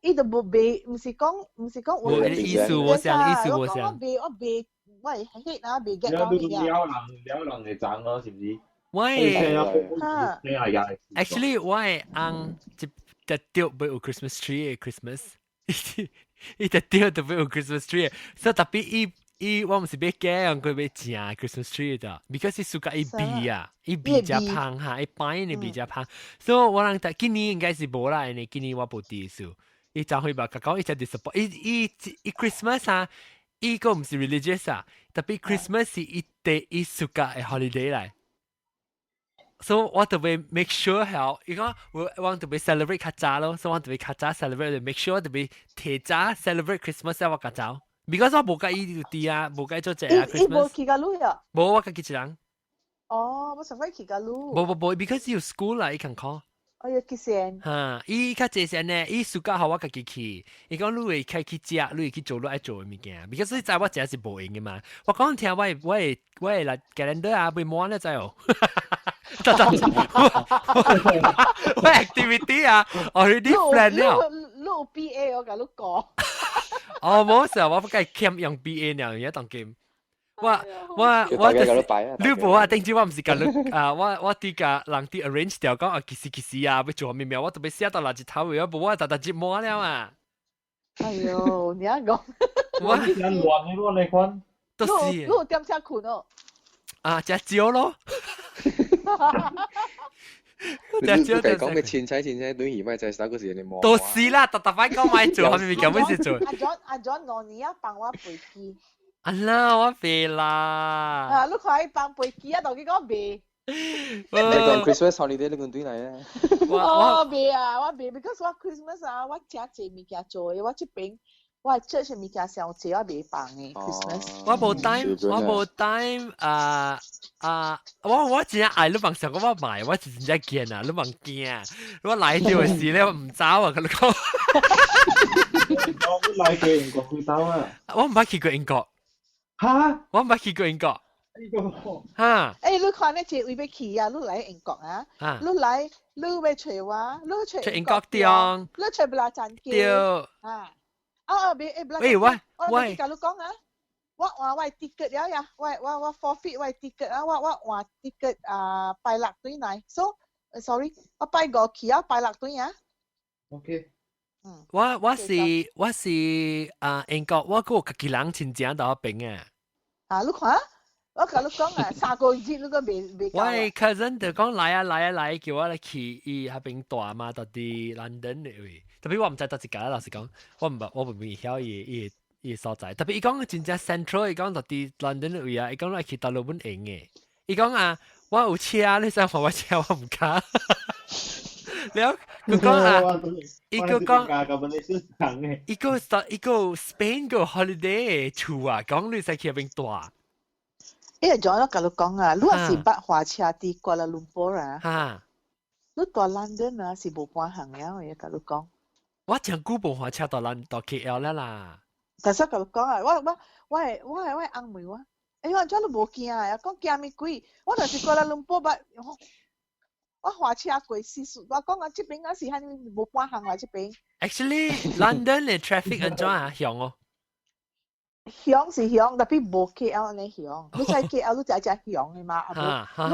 伊就無賣，毋是講無意思，我想意思，我想。我賣我賣，我會 hate 啊，袂 get 到你啊。了人了人會爭咯，是毋是？我哈，actually 我的翁一直著欲有 Christmas tree 的 Christmas，伊直著都欲有 Christmas tree，所以 tapi 伊我毋是買假，佢買正 Christmas tree 的，because 伊 suka 伊味啊，伊味誠芳哈，伊擺呢味誠芳，所以我人今年應該是無啦，因為今年我無佇數，伊昨昏吧，講伊誠 disappoint，伊 Christmas 啊，伊個毋是 religious 啊，tapi Christmas 是伊第伊 suka 的 holiday 來。所以我特別 make sure 係，伊講我特別 celebrate 較早咯，所以我特別較早 celebrate，make sure 特別提早 celebrate Christmas 我較早。because 我無佮伊就佇啊，無佮伊做這啊 Christmas。伊無去佮你啊？無，我家己一人。哦，我想講去佮你。無無無，because 有 school 啦，伊肯考。哎呀，幾先？哈，伊較濟先呢，伊暑假予我家己去，伊講你會開去食，你會去做你愛做的物件。because 你知我食是無閒的嘛。我講聽我會來 calendar 啊，被滿了知哦。得得，我 activity 啊，already plan 了。你有 PA 我共你講。哦，無事，我不該欠用 PA 呢，而家當今。我就是你無啊，頂次我毋是共你啊，我佇共人佇 arrange 掉講啊，幾時幾時啊，欲做咩咩，我特別寫到垃圾頭位，無我逐逐日滿了啊。哎喲，你按講。我真亂的咯，你看。都是。你有點鐘睏哦？啊，誠少咯。你你講嘅凊彩凊彩，對而咪就係三個時你望。都是啦，逐逐擺講咪做，啥物物件欲是做。阿 John 阿 John 兩年啊，放我飛機。啊啦，我袂啦。啊，你看伊放飛機啊，就去講袂。你講 Christmas holiday 你講對來啊？我袂啊，我袂，because 我 Christmas 啊，我誠濟物件做的，我這邊我 church 物件傷濟，我袂放的 Christmas。我無 time，我無 time 啊啊！我真正愛你放上，我買，我是真正驚啊！你莫驚，我來到時咧，我毋走啊！佮你講。我來過英國幾兜啊？我毋捌去過英國。哈？我毋捌去過英國。哈！欸，你看你這位欲去啊？你來英國啊？你來，你欲揣我，你揣英國對。你揣布拉贊機。對。啊！啊啊，別欸，布拉。喂，我我共你講啊，我換我 ticket 了呀，我 forfeit 我 ticket 啊，我換 ticket 啊，拜六轉來，so sorry，我拜五去啊，拜六轉啊。 OK。嗯。我是啊英國，我閣有家己人親情佇彼邊啊。啊，你看。我共你講啊，3個月你閣未我的 cousin 就講來啊來啊來，叫我來去伊彼邊住嘛，佇佇 London 的位。Tapi 我毋知佗一間，老實講，我毋捌，我毋曉伊伊所在。Tapi 伊講真正 central，伊講佇佇 London 的位啊，伊講來去佗落本閒的。伊講啊，我有車，你使還我車，我毋敢。了，佢講啊，伊閣講，伊個 Spain 個 holiday 厝啊，講你使去彼邊住。因為 John 我共你講啊，你若是捌駛車佇 Kuala Lumpur 啊，你蹛 London 啊是無半項了，我共你講。我真久無駛車到蘭到 KL 了啦。但是我共你講啊，我我翁問我，欸，按怎你無驚啊？講驚物鬼？我就是 Kuala Lumpur 捌，我駛車過四處，我講啊，這邊啊是遐爾無半項啦，這邊。 Actually, London 的 traffic 按怎啊？凶哦。凶是凶，tapi 無 KL 按呢凶。你知 KL 你知誠凶的嘛？啊無，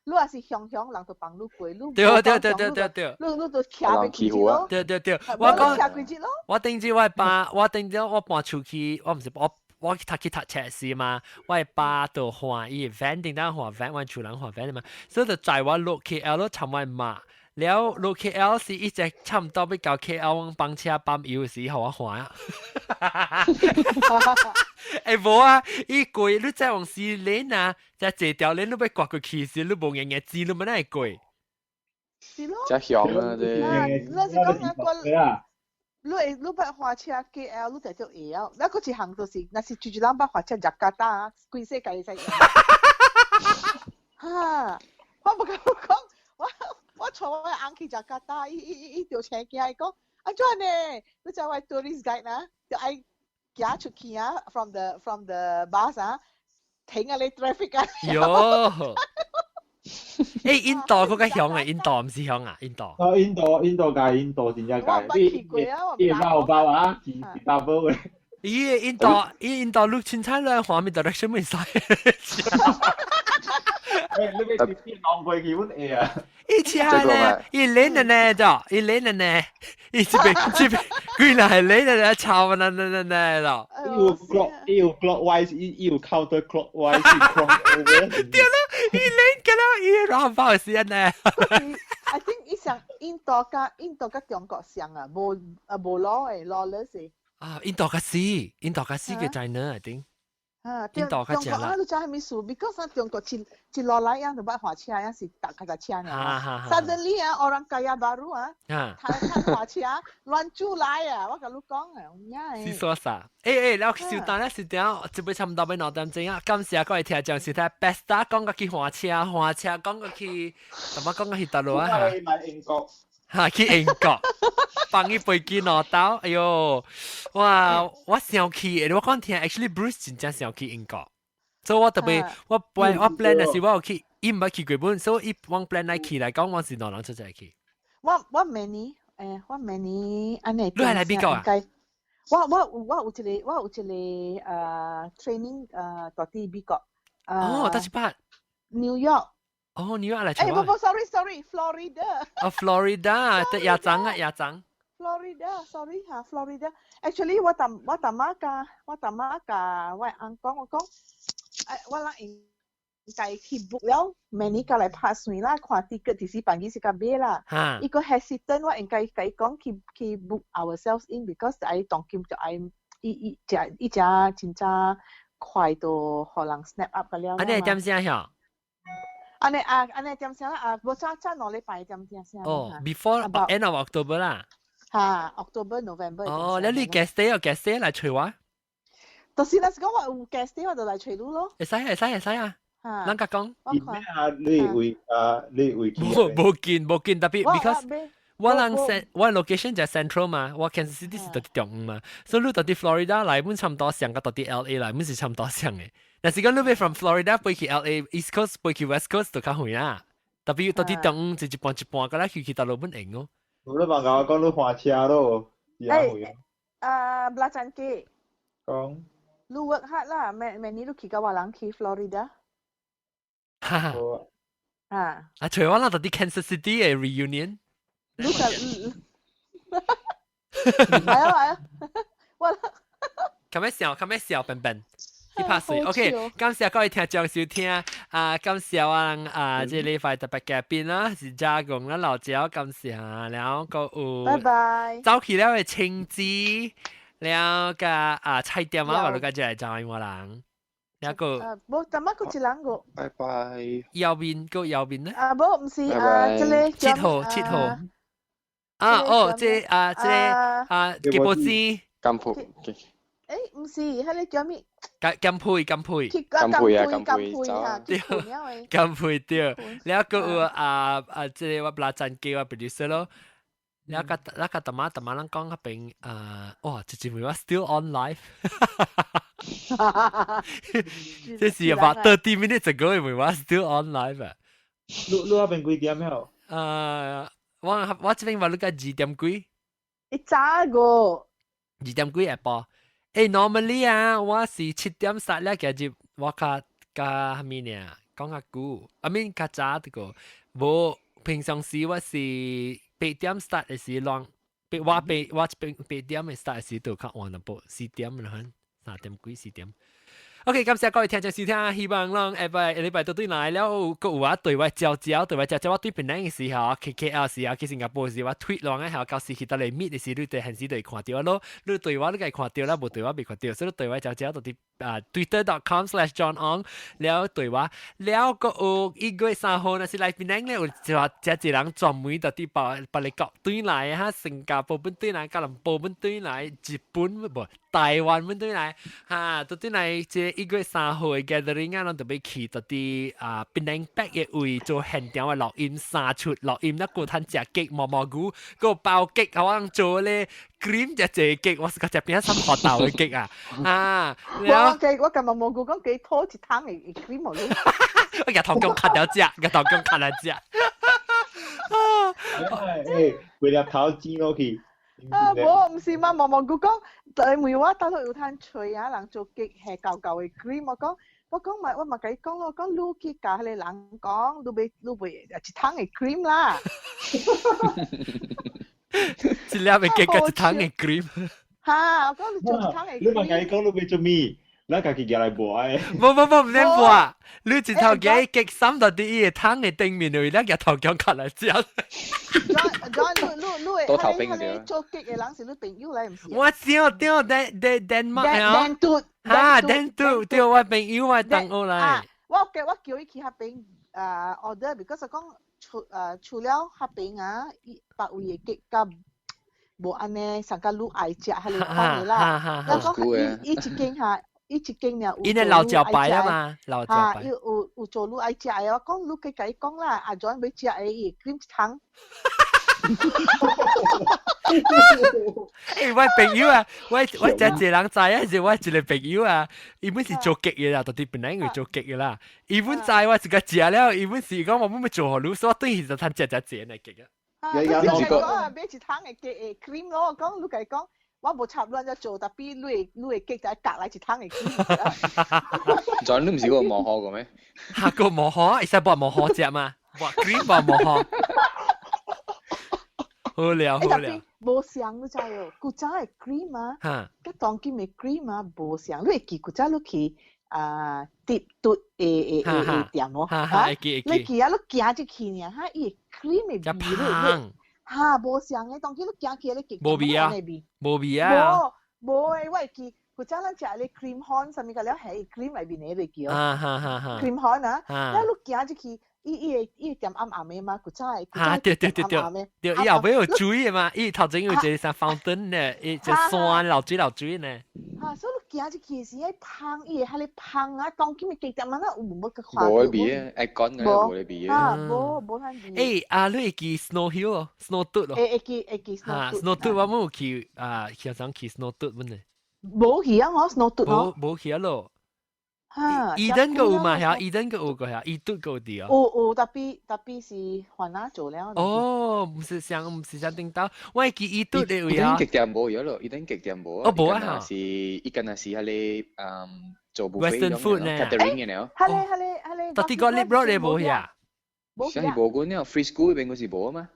你若是凶凶，人就放你過。你對對對對對對。你就徛欲幾日咯。對對對，我講徛幾日咯。我頂次我爸，我頂次我搬出去，我毋是我去讀冊時嘛，我的爸就換伊 van 頂當換 van，我厝人換 van 嘛，所以就載我落 KL 咯，尋我媽。了落 KL 是一直差毋多欲到 KL 阮放車放油時，予我換啊。欸無啊，伊過你再往西 lane 啊，再這條 lane 你欲割過去時，你無硬硬錢，你欲按怎會過？是咯。誠凶啊，這。啊，你是講啊，過。你會你捌駛車 KL，你就就會曉。那個一項就是，若是一一人捌駛車雅加達，規世界會使。哈！我無共你講，我帶我翁去雅加達，伊伊伊伊著車驚，伊講按怎呢？你知我 tourist guide 啊，就愛行出去啊，from the bus 啊，停啊你 traffic 啊。喲！欸，印度嗰個響啊，印度毋是響啊，印度。哦，印度印度界印度真正界，你你包包啊，是 double 嘅。咦，印度，伊印度你凊彩來畫面 direction 未使。欸，你欲直接浪過去，阮會啊。伊車呢，伊練的呢，就伊練的呢，伊這邊這邊，規人係練的呢，吵呢呢呢呢咯。伊有 clock，伊有 clockwise，伊有 counter clockwise，cross over。對咯，伊練嘅咯，伊繞包時呢。 I think 伊上印度佮印度佮中國上啊，無啊無 law 的 lawless 的。啊，印度較死，印度較死過 China，I think。啊，對，中國啊，你知啥物事？Because 啊，中國一一路來樣就捌駛車，樣是踏腳踏車爾。Suddenly 啊，orang kaya baru 啊，他他駛車亂煮來啊！我共你講啊，有影是說啥？欸欸，了小等咧時點，這擺差毋多欲2點鐘啊！感謝各位聽眾收聽，Besta 講過去換車，換車講過去，淡薄講過去佗落啊？來英國。哈，去英國，放伊飛機兩兜，哎喲，哇！我想去，我講聽，actually Bruce 真正想去英國，所以我特別我 plan 我 plan 的是我有去，伊毋捌去過本，所以伊我 plan 來去來講，我是兩人出來去。我明年，欸，我明年按呢。你係來美國啊？我有一個training 佇佇美國。哦，佗一擺。 New York。哦，New York 來。欸，不不，sorry sorry，Florida。哦，Florida，佇亞洲啊，亞洲。 Florida，sorry 哈，Florida。Actually，我淡仔共我淡仔共我翁講，我講，欸，我人應該去 book 了，明年過來拍算啦，看 ticket 幾時辦幾時較買啦。伊個 hesitant，我應該共伊講去去 book ourselves in，because 愛當今就愛伊伊食伊食真正快到予人 snap up 了。按呢點聲響？按呢啊，按呢點聲啦？啊，無早早2禮拜點點聲。哦，before end of October 啦。哈，October、November。哦，你 guest day 哦，guest day 來揣我。就是若是講我有 guest day，我就來揣你咯。會使會使會使啊！咱甲講。我看啊，你會啊，你會無無見無見，特別 because 我人 cent 我 location 就 central 嘛，我 Kansas City 是佇中央嘛，所以你佇 Florida 來，本差毋多相，佮佇 LA 來，本是差毋多相的。若是講你欲 from Florida 飛去 LA East Coast 飛去 West Coast 就較遠啊，特別佇中央就一半一半，佮來去去佗落本閒哦。無你嘛共我講你換車咯，是啊遠。啊，belacan 機。講。你 work hard 啦，明明年你去佮我人去 Florida。哈哈。啊。啊，除我啦，佇 Kansas City 的 reunion。你就來啊來啊，我。較欲笑，較欲笑笨笨。去拍水，OK，感謝各位聽眾收聽，啊，感謝我啊，這禮拜特別嘉賓啦，是加工啦，老椒，感謝，然後閣有，拜拜，走去了的青子，了個啊菜店啊，我都個這來找我人，了個，啊，無，淡仔閣一人個，拜拜，右邊閣右邊呢？啊，無，毋是啊，這個7號7號，啊哦，這啊這啊吉波子，金鋪。欸，毋是，彼個叫咩？金金佩金佩，金佩啊，金佩對，金佩對，了閣有啊啊，這個我 belacan 機我 producer 咯，了個了個淡仔淡仔人講彼邊啊，哇，這一位我 still on live，這是 about 30 minutes ago，因為我 still on live 啊。你你彼邊幾點了？我這邊話你個2點幾。一早個。 2點幾下晡。欸，normally 啊，我是7點殺了，今日我較較啥物呢？講較久，I mean 較早這個，無平常時我是8點 start 的時，攏八我八我八8點的 start 時就較晚淡薄，4點啦，3點幾4點。OK，感謝各位聽眾收聽，希望咱下擺下禮拜都對來了，閣有啊對我招招，對我招招，我對檳城的時候，去 KL 時候，去新加坡時，我推落來後，到時去到來 meet 的時，你對現時就會看著咯。你對我你會看著啦，無對我未看著，所以對我招招就佇啊 twitter.com/JohnOng 了對我，了閣有1月3號若是來檳城咧，有就話遮濟人專門就佇別別个國對來哈，新加坡本對來，吉隆坡本對來，日本無台灣本對來，哈，都對來這1月3號的 gathering 啊，咱就欲去到佇啊檳城北的位做現場的錄音三出錄音，咱閣通食雞毛毛菇，閣包雞，我做咧 cream 食濟雞，我是個食邊三學豆的雞啊，啊，我記我今日毛菇講幾拖一湯的 cream 我我日頭姜卡了食，日頭姜卡來食。誒，為了頭煎落去。啊，無，毋是嘛，毛毛菇講，因為我兜頭有通吹啊，人做雞係舊舊的 cream，我講，我講嘛，我嘛共伊講咯，講你去共彼個人講，你欲你欲一湯的 cream 啦。一粒的雞佮一湯的 cream。哈，我講你做一湯的 cream。你嘛共伊講你欲做咩？咱家己舉來磨的。無無無，毋免磨，你一頭雞雞捎到佇伊的湯的頂面，位，咱舉頭姜較來食。 John John，你你你會，彼個做雞的人是你朋友來，毋是？我知對，Dan Denmark 啊。 Dan 嘟。哈，Dan 嘟，對，我朋友我同學來。我叫伊去彼邊啊 order，because 講除啊除了彼邊啊，伊別位的雞較無按呢，上較愈愛食彼个款的啦。咱講伊伊一間哈。伊一間爾有伊老招牌啊嘛，老招牌。伊有有做愈愛食的，我講你去共伊講啦，阿 John 欲食的，伊會 cream 湯。欸，我朋友啊，我我這一個人知啊，是我一個朋友啊，伊本是做雞的啦，到底本來因為做雞的啦，伊本知我自家食了，伊本是講我本欲做予你，所以我等於就通食食錢的雞啊。啊，你講啊，買一湯的雞的 cream 咯，我講你共伊講。我無插亂只做，tapi 你會你會雞就隔來一湯的 cream。 John 你毋是個磨河個咩？嚇個磨河，會使抹磨河食嘛？抹 cream 抹磨河。好了好了。無相你知哦，古早的 cream 啊，佮當今的 cream 啊無相。你會記古早你去啊滴嘟的的的的店哦，哈，你記啊，你行入去爾，哈，伊的 cream 的味你。哈，無相的，當今你行去你極無味啊，無味啊，無無的，我會記，古早咱食咧 cream horn 啥物個了，係 cream 內面的你記哦，cream horn 啊，了你行入去，伊伊會伊會點暗暗的嘛，古早的，啊對對對對，對，伊後尾有水的嘛，伊頭前有一個啥 fountain 呢，伊一山流水流水呢。哈，所以你行入去時，彼芳，伊會彼个芳啊，當今的雞店啊，哪有無去看？無咧味啊，愛講嘅無咧味啊。無無遐味。欸，啊，你會記 Snow Hill 哦，Snow 嘟咯。會會記會記 Snow 嘟。Snow 嘟我冇有去啊，上次去 Snow 嘟本呢。無去啊，我 Snow 嘟咯。無無去啊咯。哈， Eden 個有嘛？嚇，Eden 個有個嚇，伊嘟個有佇哦。有有，tapi tapi 是番仔做了。哦，毋是上毋是上頂頭，我會記伊嘟的位啊。 Eden 極店無咗咯，Eden 極店無。哦，無啊。是伊敢若是彼个嗯做 Western food 呢，catering 的呢。彼个彼个彼个。到底個 Lip Road 的無呀？啥是無過呢？Free School 邊個是無啊嘛？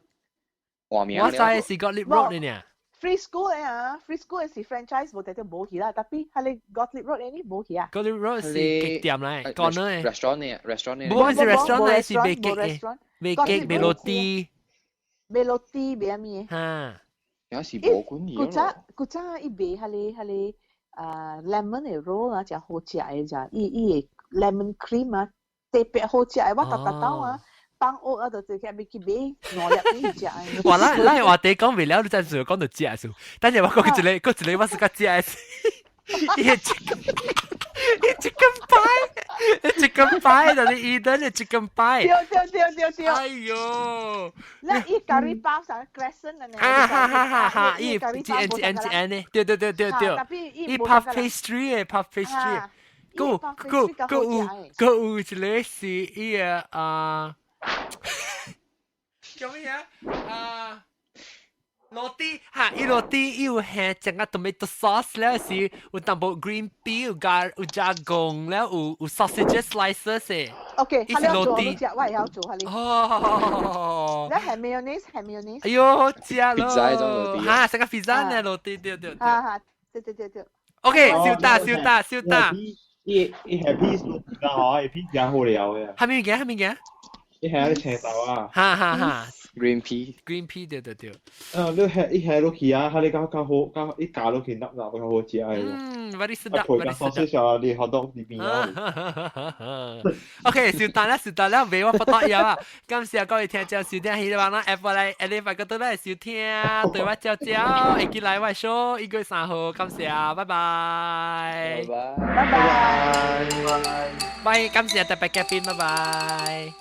換名我知是個 Lip Road 的呢。 Free School 的啊，Free School 的是 franchise 無代表無去啦，tapi 彼个 Gottlieb Road 的呢無去啊。 Gottlieb Road 是雞店來，corner 的。 restaurant 的，restaurant 的。無是 restaurant 的，是賣雞的，賣雞賣羅蒂。賣羅蒂賣啥物？哈。也是無管古早古早伊賣彼个彼个啊 lemon 的 roll 啊，誠好食的，食伊伊的 lemon cream 啊，特別好食的，我逐逐兜啊。放學啊，就直接欲去買兩粒去食。哇！咱咱話題講袂了，你真是講到食數。但是我講一个，講一个，我是較食的是，伊個 chicken，伊 chicken pie，chicken pie，就是 Eden 的 chicken pie。對對對對對。哎喲！那伊咖喱包啥 crescent 的呢？啊哈哈哈哈！伊一 N 一 N 一 N 的，對對對對對。伊 puff pastry 的 puff pastry。閣閣閣有閣有一個是伊個啊。叫咩啊？啊，羅蒂哈，伊羅蒂伊有下整個 tomato sauce 了，是有淡薄 green pea，有加有加貢了，有有 sausage slices 的。 OK，伊是羅蒂，我會曉做，哈哩。哦。那係 mayonnaise，係 mayonnaise。哎喲，食咯。 pizza 種羅蒂。哈，成個 pizza 呢羅蒂，對對對。哈哈，對對對對。 OK，收打收打收打。伊伊係 peas 啦，嗬，伊 peas 真好料嘅。蝦米物件？蝦米物件？伊係啲青豆啊。哈哈哈。 Green pea。 Green pea 對對對。啊，你係伊係落去啊，佢你較較好，較伊加落去粒粒較好食嘅。嗯，very sedap。配加 sausage 啊，你好多裏邊啊。 OK，小等啦，小等啦，俾我不得了啊！感謝各位聽眾收聽，希望咱 Apple 來，下禮拜個都來收聽，對我照照，會記來我 show，1月3號，感謝，拜拜。拜拜。拜拜。拜，感謝特別嘉賓，拜拜。